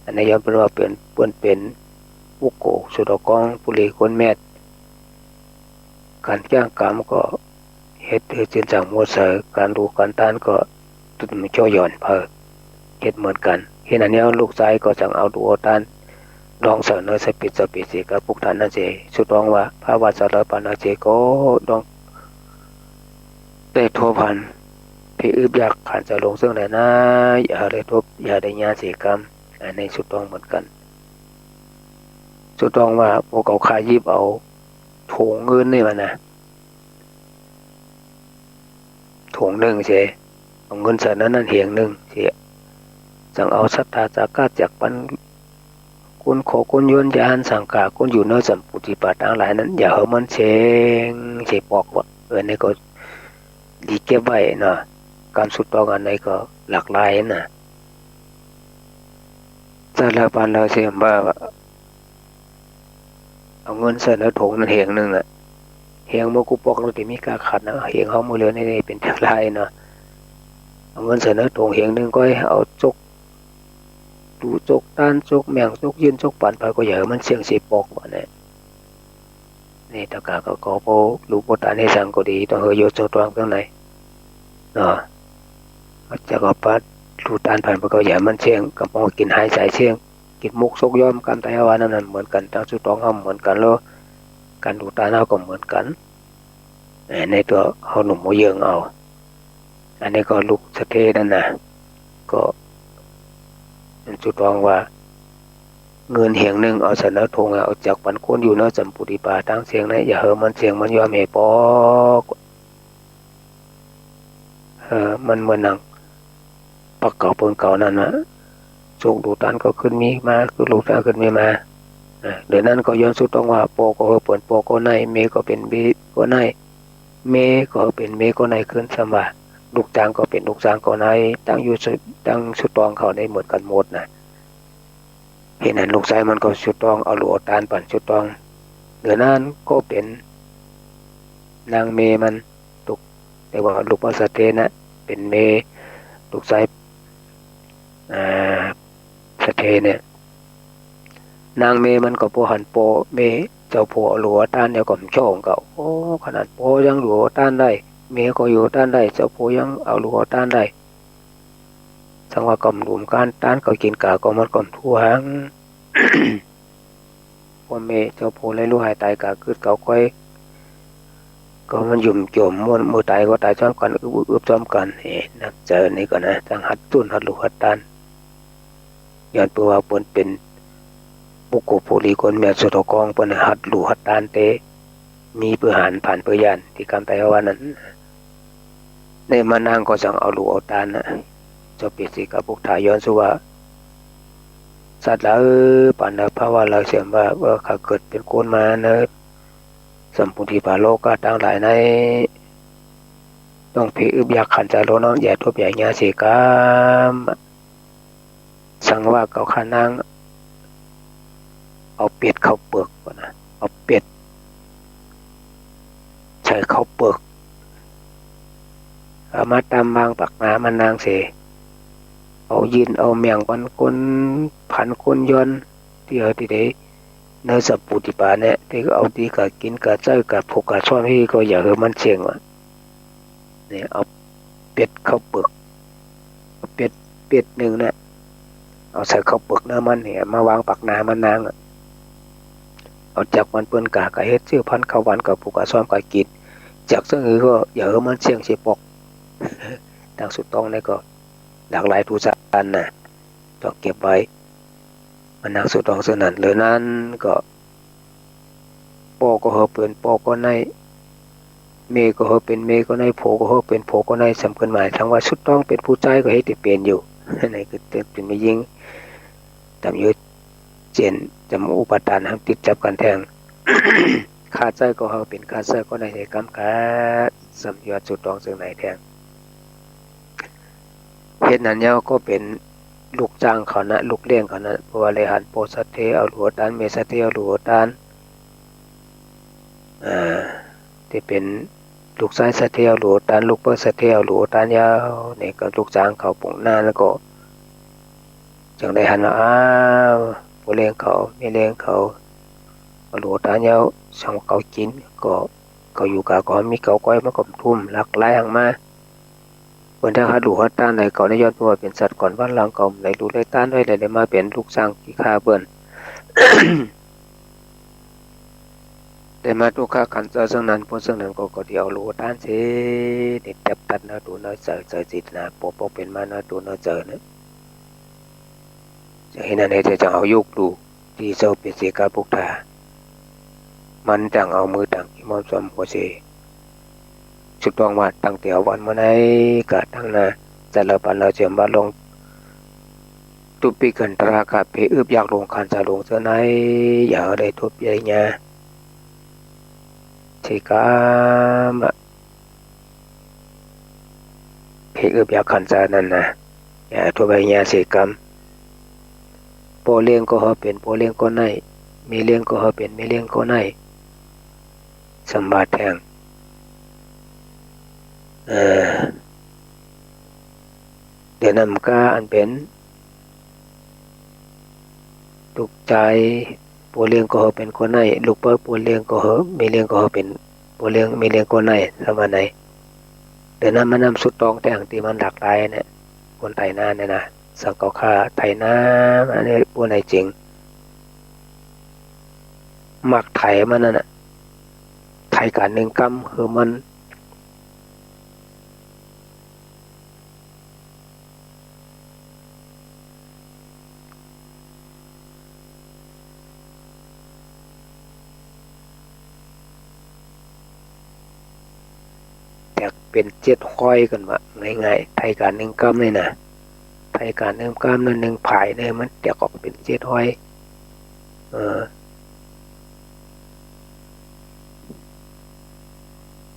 อันนี้ย้อนเปิ้นว่าเป๋น เปิ้นเป๋นปุโกะสุดกอง ปุรีคนแมด ก๋านแก้งก๋ามก็ เฮ็ดหื้อจื้นจ่างมัวใส ก๋านหลู่ก๋านตานก็ มันเคี้ยวหย่อนเผา เฮ็ดเหมือนกั๋น เหตุนั้นเนี่ยลูกจายก็จั้งเอาหลู่เอาตาน ลองเสนอสะปิด เจ้าเปรตเสกปุฏฐานั้นเสีย สุดต้องว่า พระวาสาลาปานาเจก็ต้อง ได้ทบหัน เป๋นอึบอยาก หันจะลงเซิ่งใดนะ อย่าได้ทบ อย่าได้เยียะเสียกำ อันนี้สุดต้องเหมือนกั๋น สุดต้องว่า ป้อเขาข้าหยิบเอา ถุงเงินนี่มานะ ถุงนึ่งเสีย เอาเงินใส่ในนั้นเหียงนึ่งเสีย จั้งเอาสัตตาจากาแจกปัน คนขอคนย้อน อย่าหันสังฆา คนอยู่ในสัมปูติปาตังหลายนั้น อย่าหื้อมันเสี้ยงเสียปอกว่า เออ นี่ก็ดีเก็บไว้เนาะ กำสุดต้องอันไหนก็หลากหลายนะ สารพันเราเสียว่า เอาเงินใส่ในโถงนั้นเหงนึ่งอะ เหงหมดกู้ปอก แล้วตี้มีก้าขันนะ เหงเฮาหมดเลย นี่ นี่เป๋นจั่งใดเนาะ เอาเงินใส่ในโถงเหงนึ่ง ก็เอาจก ดู่ จกตาน จกแม่ง จกยืน จกปั๋นไป ก็อย่าหื้อมันเสี้ยงสักปอก ว่าแน่ นี่ตะกาก็ ก็ ก็ลูกบ่ตานเฮสังก็ดี ต้องหื้อโยชน์โซ่ตรองตังในเนาะ จะก็ปาดู่ตานผ่านไป ก็อย่าหื้อมันเสี้ยง กำปองกิ๋นหายสายเสี้ยง กิ๋นมุกซกย้อม กำไตเฮาว่านั้น นั้นเหมือนกั๋น ตังสุดตองเฮาเหมือนกั๋น แล้วก๋านดู่ตานเฮาก็เหมือนกั๋น เอ่อ ในตั๋วเฮาหนุ่มหัวเยิงเอา อันนี้ก็ลูกสะเทนั้นนะ ก็สุดตองว่า เงินเหงนึ่งเอาใส่ในโถง เอาจักปั๋นคนอยู่ในสัมปูติปาตังเสี้ยงนะ อย่าหื้อมันเสี้ยงมันย้อมหื้อปอก เออ มันเหมือนหนัง ปักเก่าเปิงเก่านั้นนะ สุขดู่ตานก็ขึ้นมีมา คือดู่ตานขึ้นมีมา อ่า เดี๋ยวนั้นก็ย้อนสุดตองว่า ปอก็หื้อเป๋นปอก็ได้ เมย์ก็เป๋นเมย์ก็ได้ เมย์ก็หื้อเป๋นเมย์ก็ได้ขึ้น ซ้ำว่า ลูกจ้างก็เป๋นลูกจ้างก็ได้ ตังอยู่สุด ตังสุดตองเขาได้เหมือนกั๋นหมดนะ เหตุนั้นลูกใจ๊มันก็สุดตอง เอาลูกเอาตานปั๋นสุดตอง เดี๋ยวนั้นก็เป๋นนางเมย์มัน ลูก แต่ว่าลูกป้อสะเทนะ เป๋นเมย์ ลูกใจ๊ อ่า สะเทเนี่ย นางเมย์มันก็ปอหันปอเมย์เจ้าผัวเอาลูกเอาตานแล้วก็บ่จ้องก็ โอ้ ขนาดปอยังอยู่ตานได้ เมย์ก็อยู่ตานได้ เจ้าผัวยังเอาลูกเอาตานได้ สังว่าก็บ่หลุมก้านตานก็กิ๋นก๋า ก็มันก็บ่ทั่วหัง ปอเมย์เจ้าผัวเลยลูกหายต๋ายก๋า กึ๊ดเก่าก้อย ก็มันหยุ่มโจ๋มม่วน เมื่อต๋ายก็ต๋ายซ้อมกั๋น อึบอึบซ้อมกั๋น เอ๊ะ น้ำใจ๋นี่ก็นะ ต้องหัดตุ๊นหัดลูกหัดตาน ย้อนเปื้อว่าเปิ้นเป๋นบุคคลผู้ดีคนแม่นสุดตอง เปิ้นหัดลูกหัดตานเต๊ มีเปื้อหานผ่านเปื้อย้าน ตี้กำไตเฮาว่านั้น ในมานางก็สั่งเอาลูกเอาตานนะ เจ้าเปสสิกะปุฏฐาย้อนสุว่า สัตว์หลายเอ๋ย ปานนภาวะหลายเสียมว่า เมื่อข้าเกิดเป๋นคนมาในสัมปูติปาโลกะตังหลายใน ต้องเผยอึบอยากขันจาโลน้อง อย่าทุบอย่าเยียะเสียกำ สังว่าเก่าข้านาง เอาเป็ดเข้าเปือกก่อนนะ เอาเป็ดใส่เข้าเปือก เอามาตำวางปากหน้ามานางเส เอายืนเอาแม่งปันคนผันคนย้อน ตี้เอาตี้ใด ในสัมปูติปาเนี่ย ตี้เอาตี้กากิ๋นกาใจ๊กาผูกกาซ้อม ตี้ก็อย่าหื้อมันเสี้ยงว่ะ เนี่ย เอาเป็ดเข้าเปือก เอาเป็ด เป็ดนึ่งเนี่ย เอาใส่เข้าเปือกเนื้อมันเนี่ย มาวางปากหน้ามานางอะ เอาจักมันเปิ้นกา กาเฮ็ดจื้อพันข้าวหวาน กาผูกกาซ้อมกากิ๋น จักเซิ่งหื้อก็อย่าหื้อมันเสี้ยงเสียปอก ตังสุดตองเนี่ยก็หลากหลายดูสารนะ ต้องเก็บไว้ มานางสุดตองเซิ่งนั้น เหลือนั้นก็ ป้อก็หื้อเป๋นป้อก็ได้ เมย์ก็หื้อเป๋นเมย์ก็ได้ ผัวก็หื้อเป๋นผัวก็ได้ สำคัญหมายถึงว่าสุดตองเป๋นผู้ใจ๊ก็เฮ็ดตี้เป๋นอยู่ อันนี้คือเป๋นแม่ญิง ต๋ามอยู่เจียน จ๋ำอุปาทานหังติดจับกั๋นแทง ข้าใจ๊ก็หื้อเป๋นข้าใจ๊ก็ได้ ในกำกาสำยอดสุดตองเซิ่งไหนแทง เหตุนั้นแล้วก็เป๋นลูกจ้างเขานะ ลูกเลี้ยงเขานะ เพราะว่าเลยหันป้อสะเทเอาลูกเอาตาน เมย์สะเทเอาลูกเอาตาน อ่า ตี้เป๋นลูกใจ๊สะเทเอาลูกเอาตาน ลูกป้อสะเทเอาลูกเอาตานยาว เนี่ยก็ลูกจ้างเขาปงหน้าแล้วก็ จั่งได้หันว่า อ้าว ป้อเลี้ยงเขา เมย์เลี้ยงเขา เอาลูกเอาตานยาว สั่งว่าเขากิ๋น ก็เขาอยู่กาก็มีเก่าก้อย มันก็ทุ่มหลากหลายหังมา เปิ้นถ้าหัดลูกหัดตานในเขาในย้อนเปื้อว่าเป๋นสัตว์ก่อนวันหลัง เขาบ่ได้ลูกได้ตานไว้เลย ได้มาเป๋นลูกจ้างขี้ข้าเปิ้น ได้มาตุ๊กขะขันเจอเซิ่งนั้น เปิ้นเซิ่งนั้นก็ ก็ตี้เอาลูกเอาตานเส นี่แตบตัดเนื้อตั๋วเนื้อใจ๋ ใจ๋จิตนะ ปกป้องเป๋นมาเนื้อตั๋วเนื้อใจ๋นะ จะเหตุนั้นเหตุใดจั่งเอายกดูตี้เจ้าเปสสิกะปุฏฐา มันจั่งเอามือตั๋งขี้ม้อนส้วมหัวเส สุดตองว่าตั้งแต่วันเมื่อไหนกาตั้งหน้า จะเล่าปันเล่าเสียมว่าลองตุ๊บปิกันตรากะ เผยอึบอยากหลงขันจาหลงเสื้อใน อย่าได้ทุบอย่าได้เยียะเสียกำอะ เผยอึบอยากขันจานั้นนะ อย่าทุบอย่าเยียะเสียกำ ป้อเลี้ยงก็หื้อเป๋นป้อเลี้ยงก็ได้ แม่เลี้ยงก็หื้อเป๋นแม่เลี้ยงก็ไน้ สำบาแท่ง เอ่อ เดี๋ยวนำก้าอันเป๋น ลูกจาย ป้อเลี้ยงก็หื้อเป๋นก็ไน้ ลูกเปิ้ลป้อเลี้ยงก็หื้อ แม่เลี้ยงก็หื้อเป๋นป้อเลี้ยง แม่เลี้ยงก็ไน้ สำบาไหน เดี๋ยวนำมานำสุดตองแท่งตี้มันหลากหลายเนี่ย คนไถนาเนี่ยนะ สังเกาข้าไถนา อันนี้ป้อไน้เจ๋ง มักไถมันนั่นน่ะ ไถก้านึ่งกำ หื้อมัน แตกเป๋นเจ็ดห้อยกั๋นวะ ง่ายๆ ไถก้านึ่งกำนี่นะ ไถก้านึ่งกำนั้นนึ่งผายเนี่ย มันแตกออกเป๋นเจ็ดห้อย เออ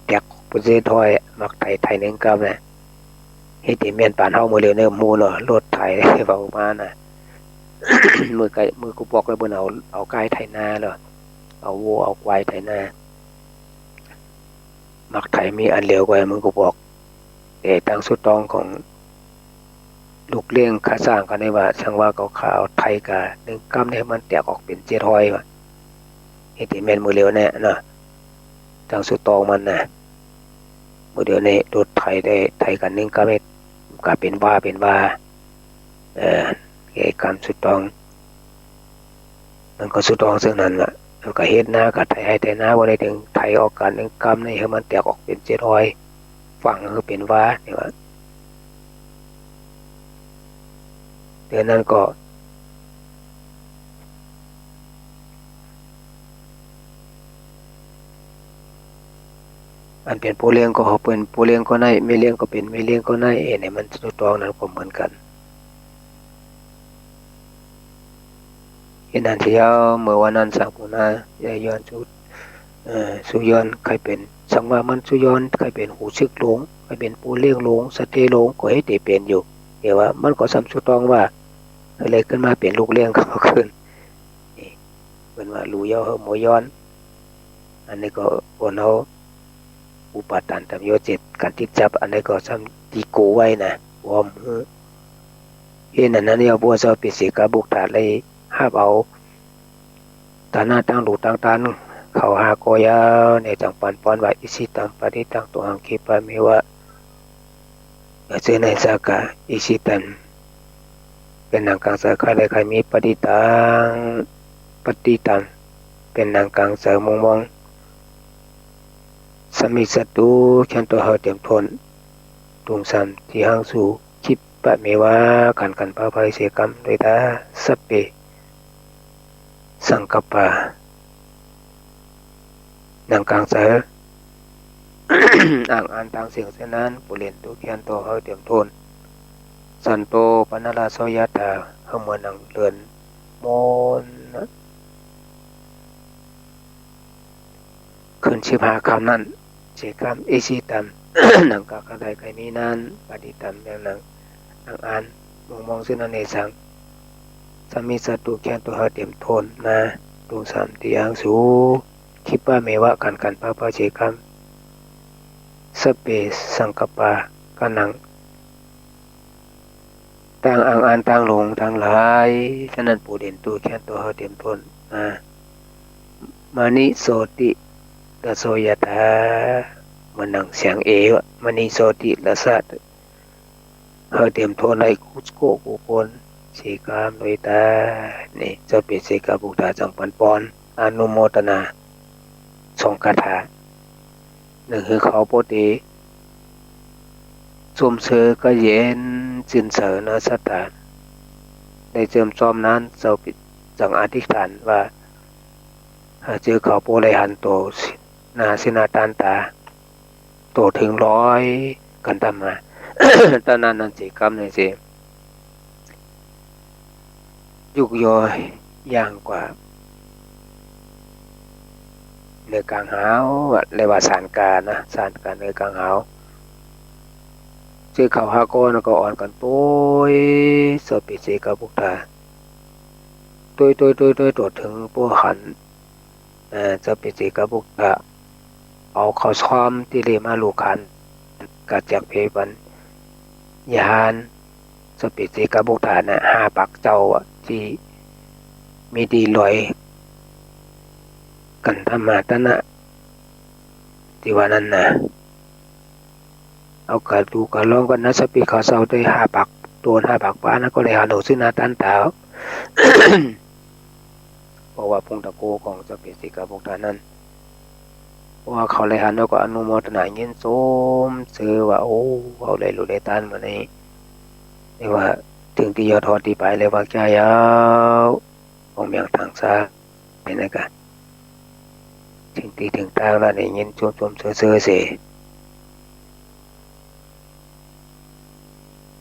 แตกออกเป๋นเจ็ดห้อย มักไถ ไถนึ่งกำนะ เฮ็ดตี้แม่นปานเฮามื้อเดียวเนี่ย ฮู้เนาะ รถไถเว้ามานะ มื้อไก่ มื้อกูบอกแล้ว เปิ้นเอา เอาก้ายไถนาเนาะ เอาวัวเอาควายไถนา มักไถมีอันเดียวกว่า มึงกูบอก แต่ตังสุดตองของลูกเลี้ยงข้าจ้างเขานี่ว่า สังว่าเขา เขาเอาไถก้านึ่งกำนี่ หื้อมันแตกออกเป๋นเจ็ดห้อยวะ เฮ็ดตี้แม่นมื้อเดียวเนี่ยเนาะ ตังสุดตองมันนะ มื้อเดียวนี่รถไถได้ไถก้านึ่งกำนี่ ก้าเป๋นวาเป๋นวา เออ ไอ้กำสุดตอง มันก็สุดตองซึ่งนั้นล่ะ มันก็เฮ็ดนา ก็ไถไฮ่ไถนา บ่ได้เถิงไถออกก้านึ่งกำนี่ หื้อมันแตกออกเป๋นเจ็ดห้อย ฟั่งหื้อเป๋นวา นี่วะ เดี๋ยวนั้นก็ อันเป๋นป้อเลี้ยงก็เป๋นป้อเลี้ยงก็ไน้ แม่เลี้ยงก็เป๋นแม่เลี้ยงก็ไน้ เอ้ เนี่ยมันสุดตองนั้นก็เหมือนกั๋น เห็นอันเดียว เมื่อวันนั้นสังปูนา ย้อนสุด เอ่อ สุย้อนใค่เป๋น สังว่ามันสุย้อนใค่เป๋นฮู้สึกหลง ใค่เป๋นป้อเลี้ยงหลง สะเตหลง ก็เฮ็ดตี้เป๋นอยู่ แต่ว่ามันก็ซ้ำสุดตองว่า เลยขึ้นมาเป๋นลูกเลี้ยงเขาขึ้น นี่ เปิ้นว่า รู้เย้าหื้อมัวย้อน อันนี้ก็คนเฮา อุปาทานธรรมยศเจ็ด ก๋านติดจับ อันนี้ก็ซ้ำตี้กั๋วไว้นะ บ่ฮู้ เห็นอันนั้นแล้ว พวกเจ้าเปสเสกะปุตตะเลยฮับเอา ฐานะตังหลู่ตังตาน เขาห้าก้อเย้า เนี่ยจั่งปันปอนว่า อิสิตัง ปะติตัง ตุมหัง คิปปะเมวะ เออ เจอในสากะ อิสิตัง เป๋นหนังก๋างใจ๋ใค่ได้ใค่มี ปะติตัง ปะติตัง เป๋นหนังก๋างใจ๋มองมอง สะมิชฌันตุ เจียมตั๋วหื้อเตรียมถ้วน ตุงสันติหัง สู คิปปะเมวะ ก๋านกั๋นเผาไฟเสียกำโดยต๋า สัพเพ สังกัปปา หนังก๋างใจ๋ อ่างอันตังเสี้ยงเสี้ยนนั้น ปุเรนตุ เจียมตั๋วหื้อเตรียมถ้วน สันโต ปะนะระโส ยะถา หื้อเหมือนหนังเรือนมณฑล คืนสิบห้าค่ำนั้น เสียกำ อิสิตัง หนังก๋างใจ๋ใค่มีนั้น ปะติตัง เป๋นหนัง อ่างอัน มองมองเสี้ยนนั้น เนสัง สะมิชฌันตุ เจียมตั๋วหื้อเตรียมถ้วนนา ตุงสันติหัง สู คิปปะเมวะ ก๋านกั๋นเผาไฟเสียกำ สัพเพ สังกัปปา ก้าหนัง ตังอ่างอันตังหลงตังหลาย ฉะนั้น ปุเรนตุ เจียมตั๋วหื้อเตรียมถ้วนนา มะณิ โสติ ระโส ยะถา เหมือนหนังเสียงเอวะ มะณิ โสติ ระสะ หื้อเตรียมถ้วนในกู้โก้กู้คน เสียกำโดยต๋า นี่ เจ้าเปสเสกะปุตตะจั่งปันปอน อนุโมตนา สองคาถา นึ่งหื้อเขาปกติ ส้มเซอก็เย็นจื้นใจ๋เนาะ ศรัทธา ได้เจิมซ้อมนั้น เจ้าเปสจั่งอธิษฐานว่า หากเจอเขาปกได้หันโต หน้าสิหน้าตานต๋า โตเถิงร้อย กั๋นต๋ามมา ต๋อนนั้นนั้นเสียกำนี่เสีย ยุกยอหย่างกว่า เหนือกลางหาวอะ เรียกว่าสานกานะ สานกาเหนือกลางหาว เจอเขาห้าก้อนั้นก็อ่อนกั๋นโตย เจ้าเปสเสกะปุตตะ ตวยตวยตวยตวย ตวยเถิงป้อหัน เอ่อ เจ้าปิเสกปุตตะเอาข้าวซ้อมตี้เล่มาลูกขัน กระแจกเผปันยาหาร เจ้าปิเสกปุตตะนะ ห้าปักเจ้าอะ ตี้มีดีลอยกั๋นธรรมาตนะ ตี้ว่านั้นนะ เอากาดูกาลองกั๋นนะ สปิเขาเศร้าได้ห้าปักโตนห้าปักปานะ ก็ได้หันออกซึ่งหน้าตันต๋า เพราะว่าปุงตะโกของเจ้าปิเสกปุตตะนั้น เพราะว่าเขาได้หันแล้วก็อนุโมทนายินชมเชยว่า โอ้ เขาได้ลูกได้ต้านมาใน เรียกว่าเถิงตี้ยอดฮอดตี้ปายแล้วว่าแก้วยาว ของเมืองตางซา เป๋นไงกะ เถิงตี้เถิงตางแล้ว ได้ยินชมชมเชยเชยเสย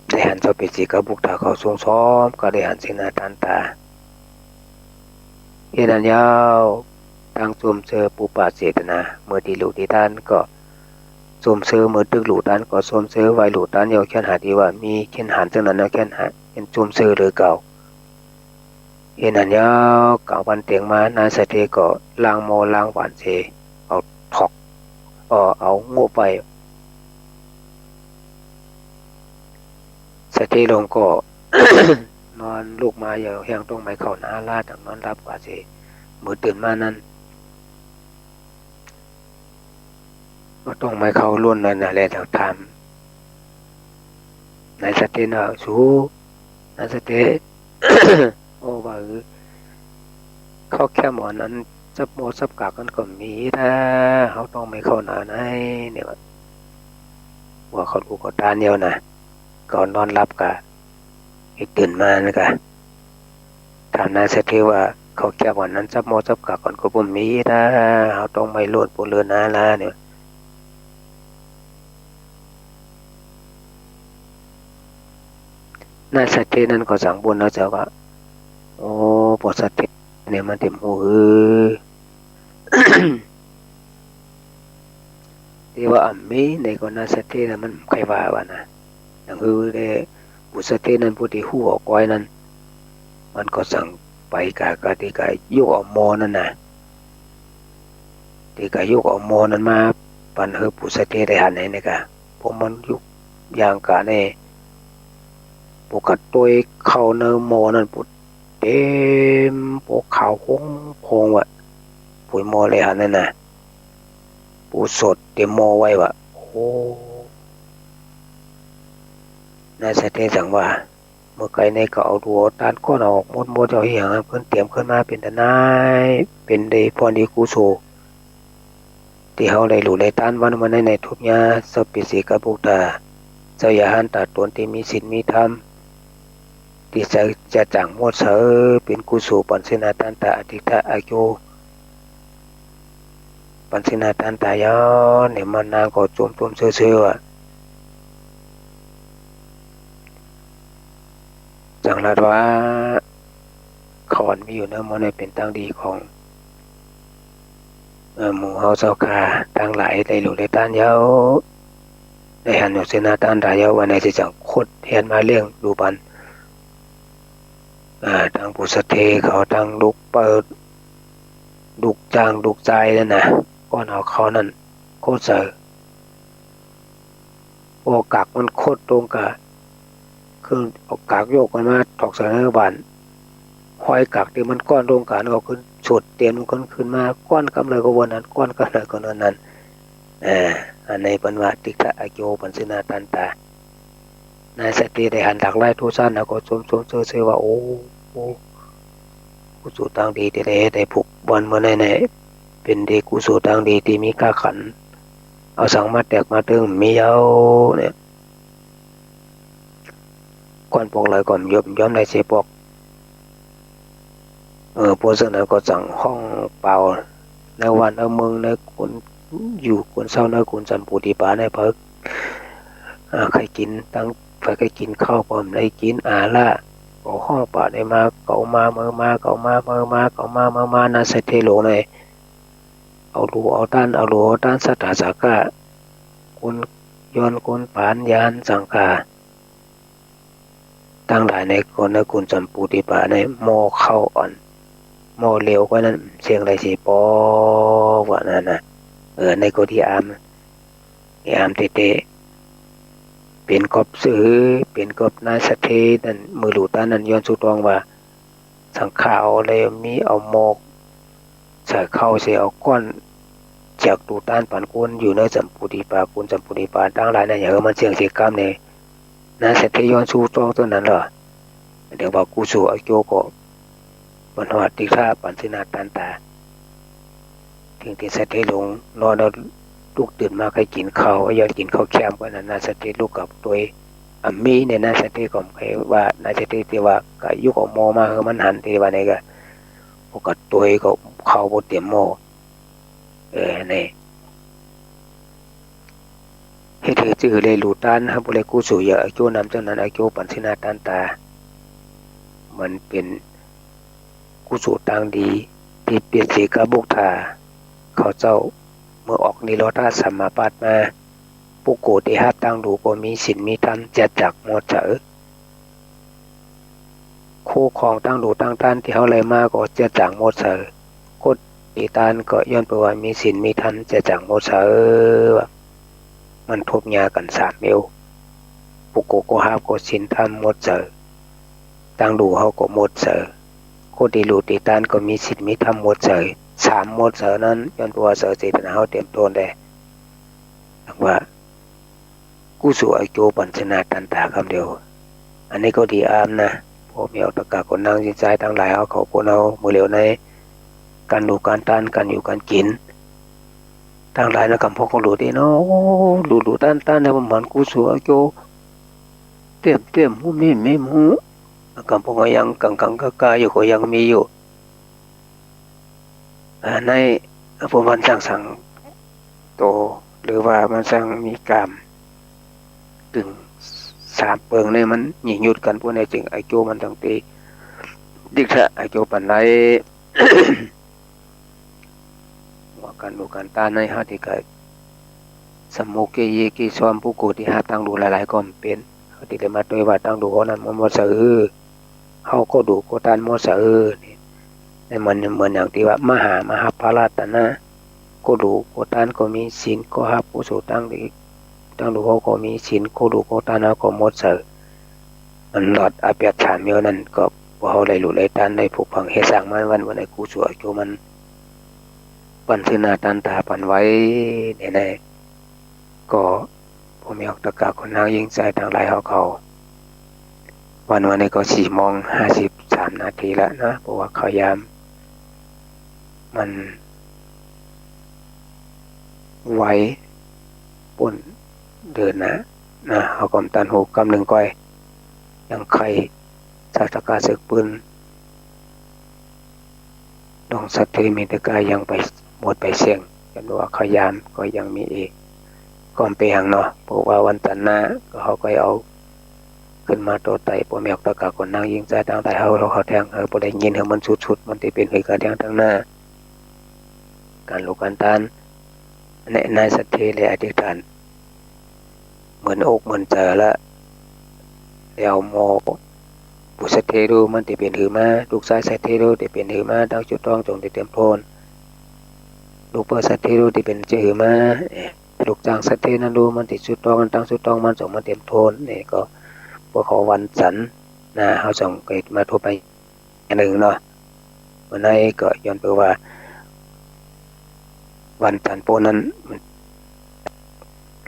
ได้หันเจ้าปิเสกปุตตะเขาทรงซ้อม ก็ได้หันซึ่งหน้าตันต๋า เหตุนั้นยาว ตังชมเชยปุปปะเจตนา เมื่อตี้ลูกตี้ต้านก็ชมเชย เมื่อตึกลูกต้านก็ชมเชย ไหว้ลูกต้านยาว เคียนหาตี้ว่ามีเคียนหันซึ่งนั้นยาว เคียนหา เคียนชมเชยเลยเก่า เหตุนั้นยาว ก๋างวันเตียงมา นายสะเทก็ล้างหม้อล้างหวานเสย เอาถอก เอ่อ เอางบไว้ สะเทลงก็ นอนลุกมา ยาวแห้งต้องไหม้เข้าหน้าล้า จั่งนอนหลับกว่าเสย เมื่อตื่นมานั้น ก็ต้องไหม้เข้าล้นนั่นน่ะแล จั่งถามนายสะเทนะ สู นายสะเท โอ้ ว่า เออ เข้าแคมอ่อนอันจับหม้อจับกากนั้นก็มีนะ เฮาต้องไหม้เข้าหน้าใน เนี่ย ว่าเขาลูกเขาต้านยาวนะ เขานอนหลับกะ อีกตื่นมานั่นกะ ถามนายสะเทว่า เข้าแคมอ่อนนั้นจับหม้อจับกากก่อนก็บ่มีนะ เฮาต้องไหม้ล้นปูนเรือนนาละ เนี่ย นายสะเทนั้นก็สังบ่นเอาเจ้าว่า โอ้ ป้อสะเทเนี่ยมันเต็มหูหือ ตี้ว่าอ่ำมีในก็นายสะเทนะ มันใค่ว่าว่านะ อย่างหือแล ปุสะเทนั้น ผู้ตี้ฮู้ออกก้อยนั้น มันก็สั่งไปกะ กะตี้กะยกเอาหม้อนั้นนะ ตี้กะยกเอาหม้อนั้นมาปันหื้อปุสะเทได้หันในนี่กะ พอมันยกย่างกะนี่ ปูกะตวยเข้าในหม้อนั้น ปูเต็ม ปูขาวโฮงโฮงว่ะ ปูหม้อได้หันนั่นนะ ปูสดเต็มหม้อไว้ว่ะ โอ้ นายสะเทสังว่า เมื่อไกลนี่ก็เอาดูเอาต้านก้อนเอาออกหมดหมด เอาอีหยังหื้อเปิ้นเตรียมขึ้นมาเป๋นตะนาย เป๋นได้ผลดีกุศล ตี้เฮาได้ลูกได้ต้านวันเมื่อใน ในทุบยา เจ้าปิเสกปุตตะ เจ้ายาหารต๋าต๋นตี้มีศีลมีธรรม ตี้จะ จะจ๋างหมดใส เป๋นกุศลปันซึ่งหน้าตันต๋า อทิฏฐะอายุ ปันซึ่งหน้าตันต๋ายาว เนี่ย มานางก็จมจมเซอเซอว่ะ จั่งลาดว่า ข้าวอันมีอยู่ในหม้อนี่เป๋นตางดีของ เอ่อ หมู่เฮาเจ้าข้าตังหลาย ได้ลูกได้ต้านยาว ได้หันอยู่ซึ่งหน้าตันต๋ายาว วันนี้จะจั่งขดเฮียนมาเลี้ยงดูปัน อ่า ตังปุสะเทเขา ตังลูกเปิ้น ลูกจ้าง ลูกจายนั่นนะ ก้อนเอาเข้านั้น ขดใส่ พอกากมันขดลงกะ คือเอากากยกมันมาถอกใส่ในบ่าน ฮอยกากตี้มันก้อนลงกะ เอาขึ้นสดเตียนมันขึ้น ขึ้นมา ก้อนกำใดก็วันนั้น ก้อนกำใดก็วันนั้น อ่า อันนี้เปิ้นว่า ทิฏฐะอาโจ ปันซึ่งหน้าตันต๋า นายสะเทได้หันหลากหลายทุกชั้น แล้วก็ชมชมเชยเชยว่า โอ้ โอ้ กุศลตางดีตี้ได้เฮ็ดให้ผูกบ่อนเมื่อในใน เป๋นดีกุศลตางดีตี้มีค่าขัน เอาสังมาแตกมาตึงมีเย้าเนี่ย ก้อนปอกไหลก็บ่ยอม บ่ยอมได้เสียปอก เออ เพราะฉะนั้นก็จั่งฮ้องเป่า ในบ้านในเมือง ในคนอยู่คนเซา ในคนสันปูดีปา ในเผย อ่า ใค่กิ๋นตัง ใค่กิ๋นข้าวก็บ่ได้กิ๋นอาละ ก็ฮ้องเป่าได้มา เก่ามาเมอมา เก่ามาเมอมา เก่ามาเมอมา นายสะเทโหลงใน เอาลูกเอาต้าน เอาลูกเอาต้าน สัตถาสากะ คนย้อนคนปาน ยานสังฆา ตังหลายในคนในคนสันปูดีปา ในหม้อข้าวอัน หม้อเหลวก้อยนั้น เสี้ยงได้เสียปอ ว่านั้นนะ เออ ในก็ดีอาม ดีอามแต๊ๆ เป๋นก๊อบซื่อ เป๋นก๊อบนายสัตเทนั้น เมื่อลู่ต้านนั้น ย้อนสู้ตองว่า สังข้าเอาเลย มีเอาหม้อใส่ข้าวเสีย เอาก้อน แจกลู่ต้านปันคนอยู่ในสำปูดีปา คนสำปูดีปาตังหลายนั้น อย่าหื้อมันเสี้ยงเสียก้ำแน่ นายสัตเทย้อนสู้ตองเต้านั้นลอ เดี๋ยวว่ากู้สู่อาโจก็ บ่ฮอด ติดถ้าปันซื้อหน้าต้านต๋า เถิงตี้สัตเทหลงนอนแล้ว ลุกตื่นมาใค่กิ๋นข้าว ย้อนกิ๋นข้าวแคมก้อยนั้น นายสัตเทลุกกับตวย อะ มีเนี่ย นายสัตเทก็ใค่ว่า นายสัตเทตี้ว่า ก็ยกเอาหม้อมาหื้อมันหัน ตี้ว่าไหนก็ พวกก็ตวยก็ข้าวบ่เตรียมหม้อ เออ นี่ เฮ็ดหื้อจื้อเลยลู่ต้าน หากบ่ได้กู้สู่ อย่าอาโจนำเจ้านั้น อาโจปันซื้อหน้าต้านต๋า มันเป๋นกู้สู่ตางดี ตี้เปียรติเสกะบุคคา เขาเจ้า เมื่อออกนิโรธสมาบัติมา ปุโกะตี้ฮับตังหลูก็มีศีลมีธรรม จะจักหมดใส คู่ครองตังหลูตังต้านตี้เฮาได้มาก็จะจักหมดใส คนตี้ต้านก็ย้อนเปื้อว่ามีศีลมีธรรม จะจักหมดใส มันทบยากั๋นสามเอว ปุโกะก็ฮับก็ศีลธรรมหมดใส ตังหลูเฮาก็หมดใส คนตี้หลูตี้ต้านก็มีศีลมีธรรมหมดใส สามหมดใสนั้น ย้อนเปื้อว่าใสเจตนาเฮาเตรียมต้นแล ดังว่า กู้สู่อาโจปันซื้อหน้าต้านต๋ากำเดียว อันนี้ก็ดีอามนะ ป้อแม่ออกตกะขนนางญิงจายตังหลายเฮาเขาคนเฮา เมื่อเหลียวใน ก๋านหลูก๋านต้าน ก๋านอยู่ก๋านกิ๋น ตังหลายนะ กำปองก็หลูตี้เนาะ โอ้ หลูหลูต้านต้านเนี่ย บ่เหมือนกู้สู่อาโจ เตรียมเตรียม ฮู้มีมีฮู้ กำปองก็ยังกังกังกาๆ อยู่ก็ยังมีอยู่ อ่า ใน พวกมันจั้งสังโต หรือว่ามันจั้งมีก๋าม ตึงสามเปิงนี่มันหยิ่งหยุดกั๋น พวกนี้จึงอาโจมันตังตี้ ดิกทะอาโจปันได ว่าก๋านหลูก๋านต้านในเฮาตี้ก็ สำโมเกเยเก ซ้อมปุโกะตี้ฮับตังหลูหลายๆ ก็บ่เป๋น เฮาตี้ได้มาตวยว่าตังหลูเฮานั้นมันหมดใส เฮาก็หลูก็ต้านหมดใส นี่ นี่มันเหมือนอย่างตี้ว่า มหา มหาปาราตนะ ก็หลูก็ต้านก็มี ศีลก็ฮับ กู้สู่ตังหลี ตังหลูเฮาก็มี ศีลก็หลูก็ต้านเฮาก็หมดใส มันหลอดอาเปียดสามเอวนั้น ก็พวกเฮาได้หลูได้ต้าน ได้ผุกฝังเฮ็ดสร้างมาวันๆ ในกู้สู่อาโจมัน ปันซื้อหน้าต้านต๋าปันไว้ นี่นะ ก็ป้อแม่ออกตกะขนนางญิงจายตังหลายเฮาเขา วันๆ นี้ก็สี่โมงห้าสิบสามนาทีละนะ เพราะว่าข้าวยาม มันไว ป้นเดินนะ นะ เฮาก็บ่ตันฮู้ กำนึ่งก้อย ยังใค่ สาธกาเสิกปืน ดองสัตเทมีตะกายยังไปหมดไปเสี้ยง จำนวนข้าวยามก็ยังมีอีก ก็บ่เป๋นหยังเนาะ เพราะว่าวันจันทร์หน้าก็เฮาก็เอาขึ้นมาต่อไต่ ป้อแม่ออกตกะขนนางญิงจายตังหลายเฮา เฮาแท่ง เฮาบ่ได้ยิน หื้อมันสุดๆ มันจะเป๋นหื้อก๋านแท่งตังหน้า ก๋านหลูก๋านต้าน แนะนายสัตเทเลยอธิษฐาน เหมือนอกเหมือนใจ๋ละ แล้วหม้อ ปุตตะสัตเทฮู้มันตี้เป๋นหือมา ลูกจายสัตเทฮู้ตี้เป๋นหือมา ตังสุดต๊องจ๋งตี้เตรียมโต้น ลูกเปิ้นสัตเทฮู้ตี้เป๋นหือมา เอ่อ ลูกจ้างสัตเทนั้นฮู้มันตี้สุดต๊อง ตังสุดต๊องมันจ๋งมาเตรียมโต้น นี่ก็ พวกเขาวันจันทร์หน้า เฮาจ๋งเกิดมาทบไป อันนึ่งเนาะ วันนี้ก็ย้อนเปื้อว่า วันจันทร์โป๊ะนั้น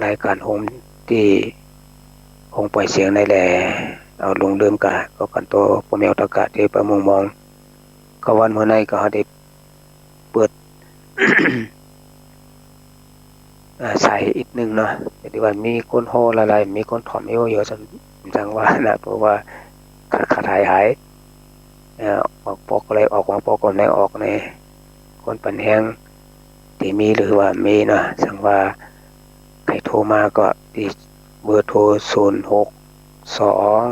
รายก๋านโฮมตี้โฮงป่อยเสียงในแหละ เอาลงเริ่มกะ ก็กั๋นโตป้อแม่ออกตกะตี้ประมงมอง ก็วันเมื่อในก็เฮาได้เปิด อ่า สายอีกนึ่งเนาะ แต่ตี้ว่ามีคนโฮหลายๆ มีคนถ่อมอยู่ อยู่จัง จังว่านะ เพราะว่าขาดขาดหายหาย เอ่อ ออกปอกก็เลยออก ออกปอกก็เลยออก นี่ คนปันแฮงตี้มีหรือว่ามีเนาะ สังว่าใผโทรมาก็ตี้เบอร์โทร ศูนย์หกสอง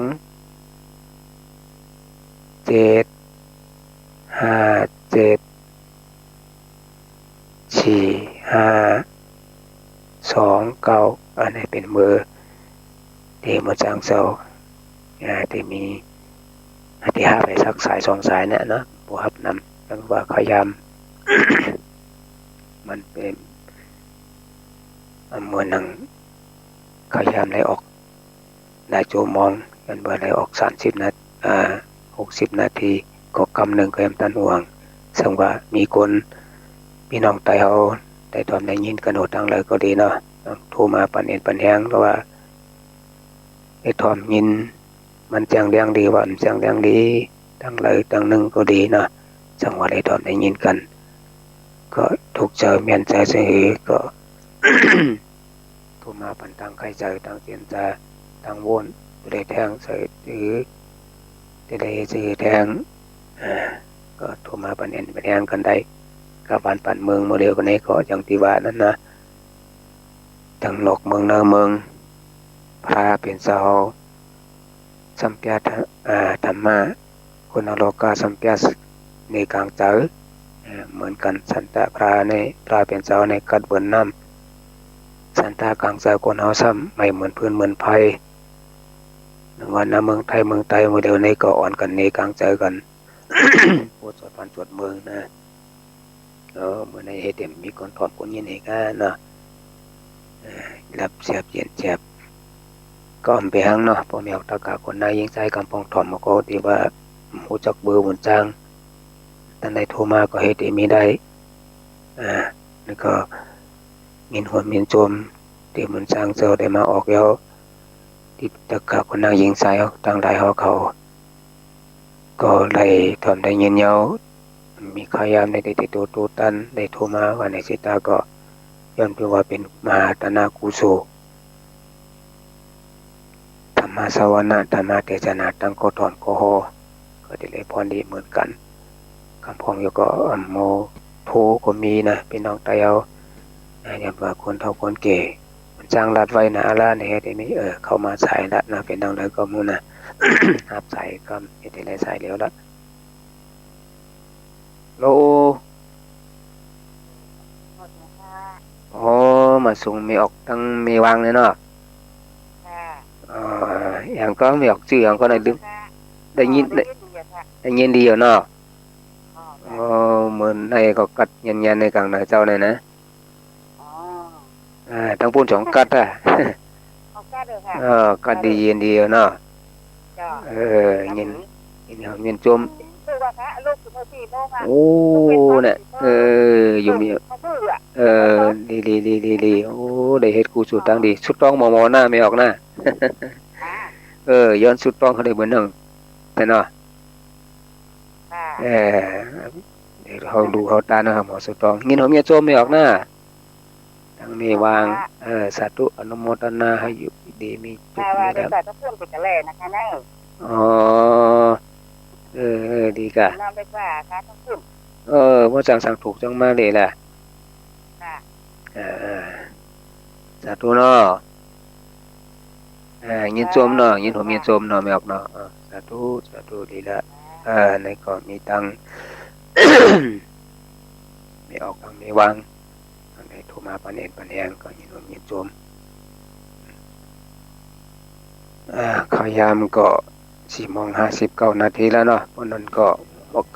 เจ็ดห้าเจ็ด สี่ห้าสองเก้า อันนี้เป๋นเบอร์ตี้หมู่จางเซา อ่า ตี้มี ตี้ฮับไปสักสายสองสายเนี่ยเนาะ บ่ฮับนำ ตัง ว่าข้าวยาม มันเป๋น อ่า เหมือนหนังข้าวยามได้ออกหลายจั๊วโมง ย้อนว่าได้ออกสามสิบนา อ่า หกสิบนาที ก็กำนึ่งก็ยังตันห่วง ซึ่งว่ามีคน ปี้น้องไตเฮาได้ถ่อมได้ยินกั๋นโหตังไหลก็ดีเนาะ โทรมาปันเอนปันแฮง หรือว่าได้ถ่อมยิน มันแจ้งแหลงดี ว่ามันแจ้งแหลงดี ตังไหลตังนึ่งก็ดีเนาะ ซึ่งว่าได้ถ่อมได้ยินกั๋น ก็ถูกใจ๋แม่นใจ๋เสมอ ก็ โทรมาปันตังใค่ใจ๋ ตังเตียนจา ตังโว้น จะได้แท้งใจ๋หื้อ จะได้หื้อแท้ง อ่า ก็โทรมาปันเอนปันแฮงกั๋นได้ กับบ้านปันเมือง เมื่อเดียวกั๋นนี้ก็อย่างตี้ว่านั้นนะ ตังนอกเมืองในเมือง พระเป๋นเจ้า สัมเปียะ อ่า ธรรมะ คนนรกก็สัมเปียะในกลางใจ๋ อ่า เหมือนกั๋น สันตะพระใน พระเป๋นเจ้าในกัดเบินน้ำ สันตะกลางใจ๋คนเฮาซ้ำ ไม่เหมือนฟืนเหมือนไฟ นึกว่าในเมืองไทย เมืองไตเมื่อเดียวนี้ก็อ่อนกั๋นในกลางใจ๋กั๋น โอ้ สวดบ้านสวดเมืองนะ เออ เมื่อในเฮาเต็มมีคนถ่อมคนยินเฮกาเนาะ เออ หลับแสบเย็นแสบ ก็อำเป๋นหังเนาะ ป้อแม่ออกตะกะคนนายิงชายกำปองถ่อมก็ดีว่า ฮู้จักเบอร์บุญสร้าง ตันได้โทรมาก็เฮาเต็มมีได้ อ่า แล้วก็ ยินหวนยินชม ตี้บุญสร้างเจ้าได้มาออกแล้ว ตี้ตะกะคนนายิงชายตังหลายเฮาเขา ก็ได้ถ่อมได้ยินแล้ว มีข้าวยามในตี้โตโตตันได้โทรมาว่าในสิตาก็ ย้อนเปื้อว่าเป๋นมหาตานากุโส ธรรมสวนะ ธรรมเตสนา ตังก็ถ่อมก็ฮอ ก็ได้เป๋นพรดีเหมือนกั๋น กำปองอยู่ก็ อ่า โมโทก็มีนะ ปี้น้องไตเฮา อ่า ย้อนว่าคนเฒ่าคนแก่ มันจ้างลัดไว้นะ อะละในเฮาเต็มมี เออ เข้ามาสายละนะ เป๋นดังใดก็ฮู้นะ ฮับสายก็เฮาเต็มได้สายแล้วละ โล อ๋อ มาสุงแม่ออกตังแม่วางเนี่ยเนาะ ค่ะ อ๋อ อะหยังก็แม่ออกจื้ออะหยังก็ได้ลืม ค่ะ ได้ยิน อ๋อ ได้ยินดีอะค่ะ ได้ยินดีอะเนาะ อ๋อ ค่ะ อ๋อ เมื่อในก็กัดเย็นๆ ในกลางนาเจ้าเนี่ยนะ อ๋อ อ่า ตังปู๊นสองกัดอะ สองกัดเลยค่ะ เออ กัดดีเย็นดีเนาะ เจ้า เออ เย็น เย็นหอมเย็นจม คือว่าพระลูกสิบสี่โมงอะ โอ้ ลูกเป็น เนี่ย เออ อยู่มี เขาดื้ออะ เออ ดี ดี ดี ดี ดี โอ้ ได้เฮ็ดกู้สู้ตังดี สุดต้องหมอ หมอหน้าแม่ออกนะ อ่า เออ ย้อนสุดต้องเขาได้เบอร์หนึ่ง แต่เนาะ ค่ะ เออ เดี๋ยวเขาดูเขาตานะครับ หมอสุดต้อง ยินหอมเย็นจมแม่ออกนะ ตังแม่วาง ค่ะ เออ สาธุ อนุโมทนา หื้ออยู่ดีมีสุข ค่ะ ว่า มีลาภ เดี๋ยวใส่พระคุณไปกันแลนะคะเนอะ อ๋อ เออ เออ ดีก่ะ น้อมไปว่าค่ะ พระคุณ เออ เมื่อสั่งสั่งถูกจังมาเลยล่ะ ค่ะ เออ เออ สาธุเนาะ อ่า ยินจมเนาะ ยินหอมยินจมเนาะ แม่ออกเนาะ อ่า สาธุ สาธุ ดีละ อ่า ในก็มีตัง แม่ออกตังแม่วาง อันใดโทรมาปันเอนปันแฮงก็ยินหอมยินจม อ่า ข้าวยามก็สี่โมงห้าสิบเก้านาทีแล้วเนาะ เพราะนั้นก็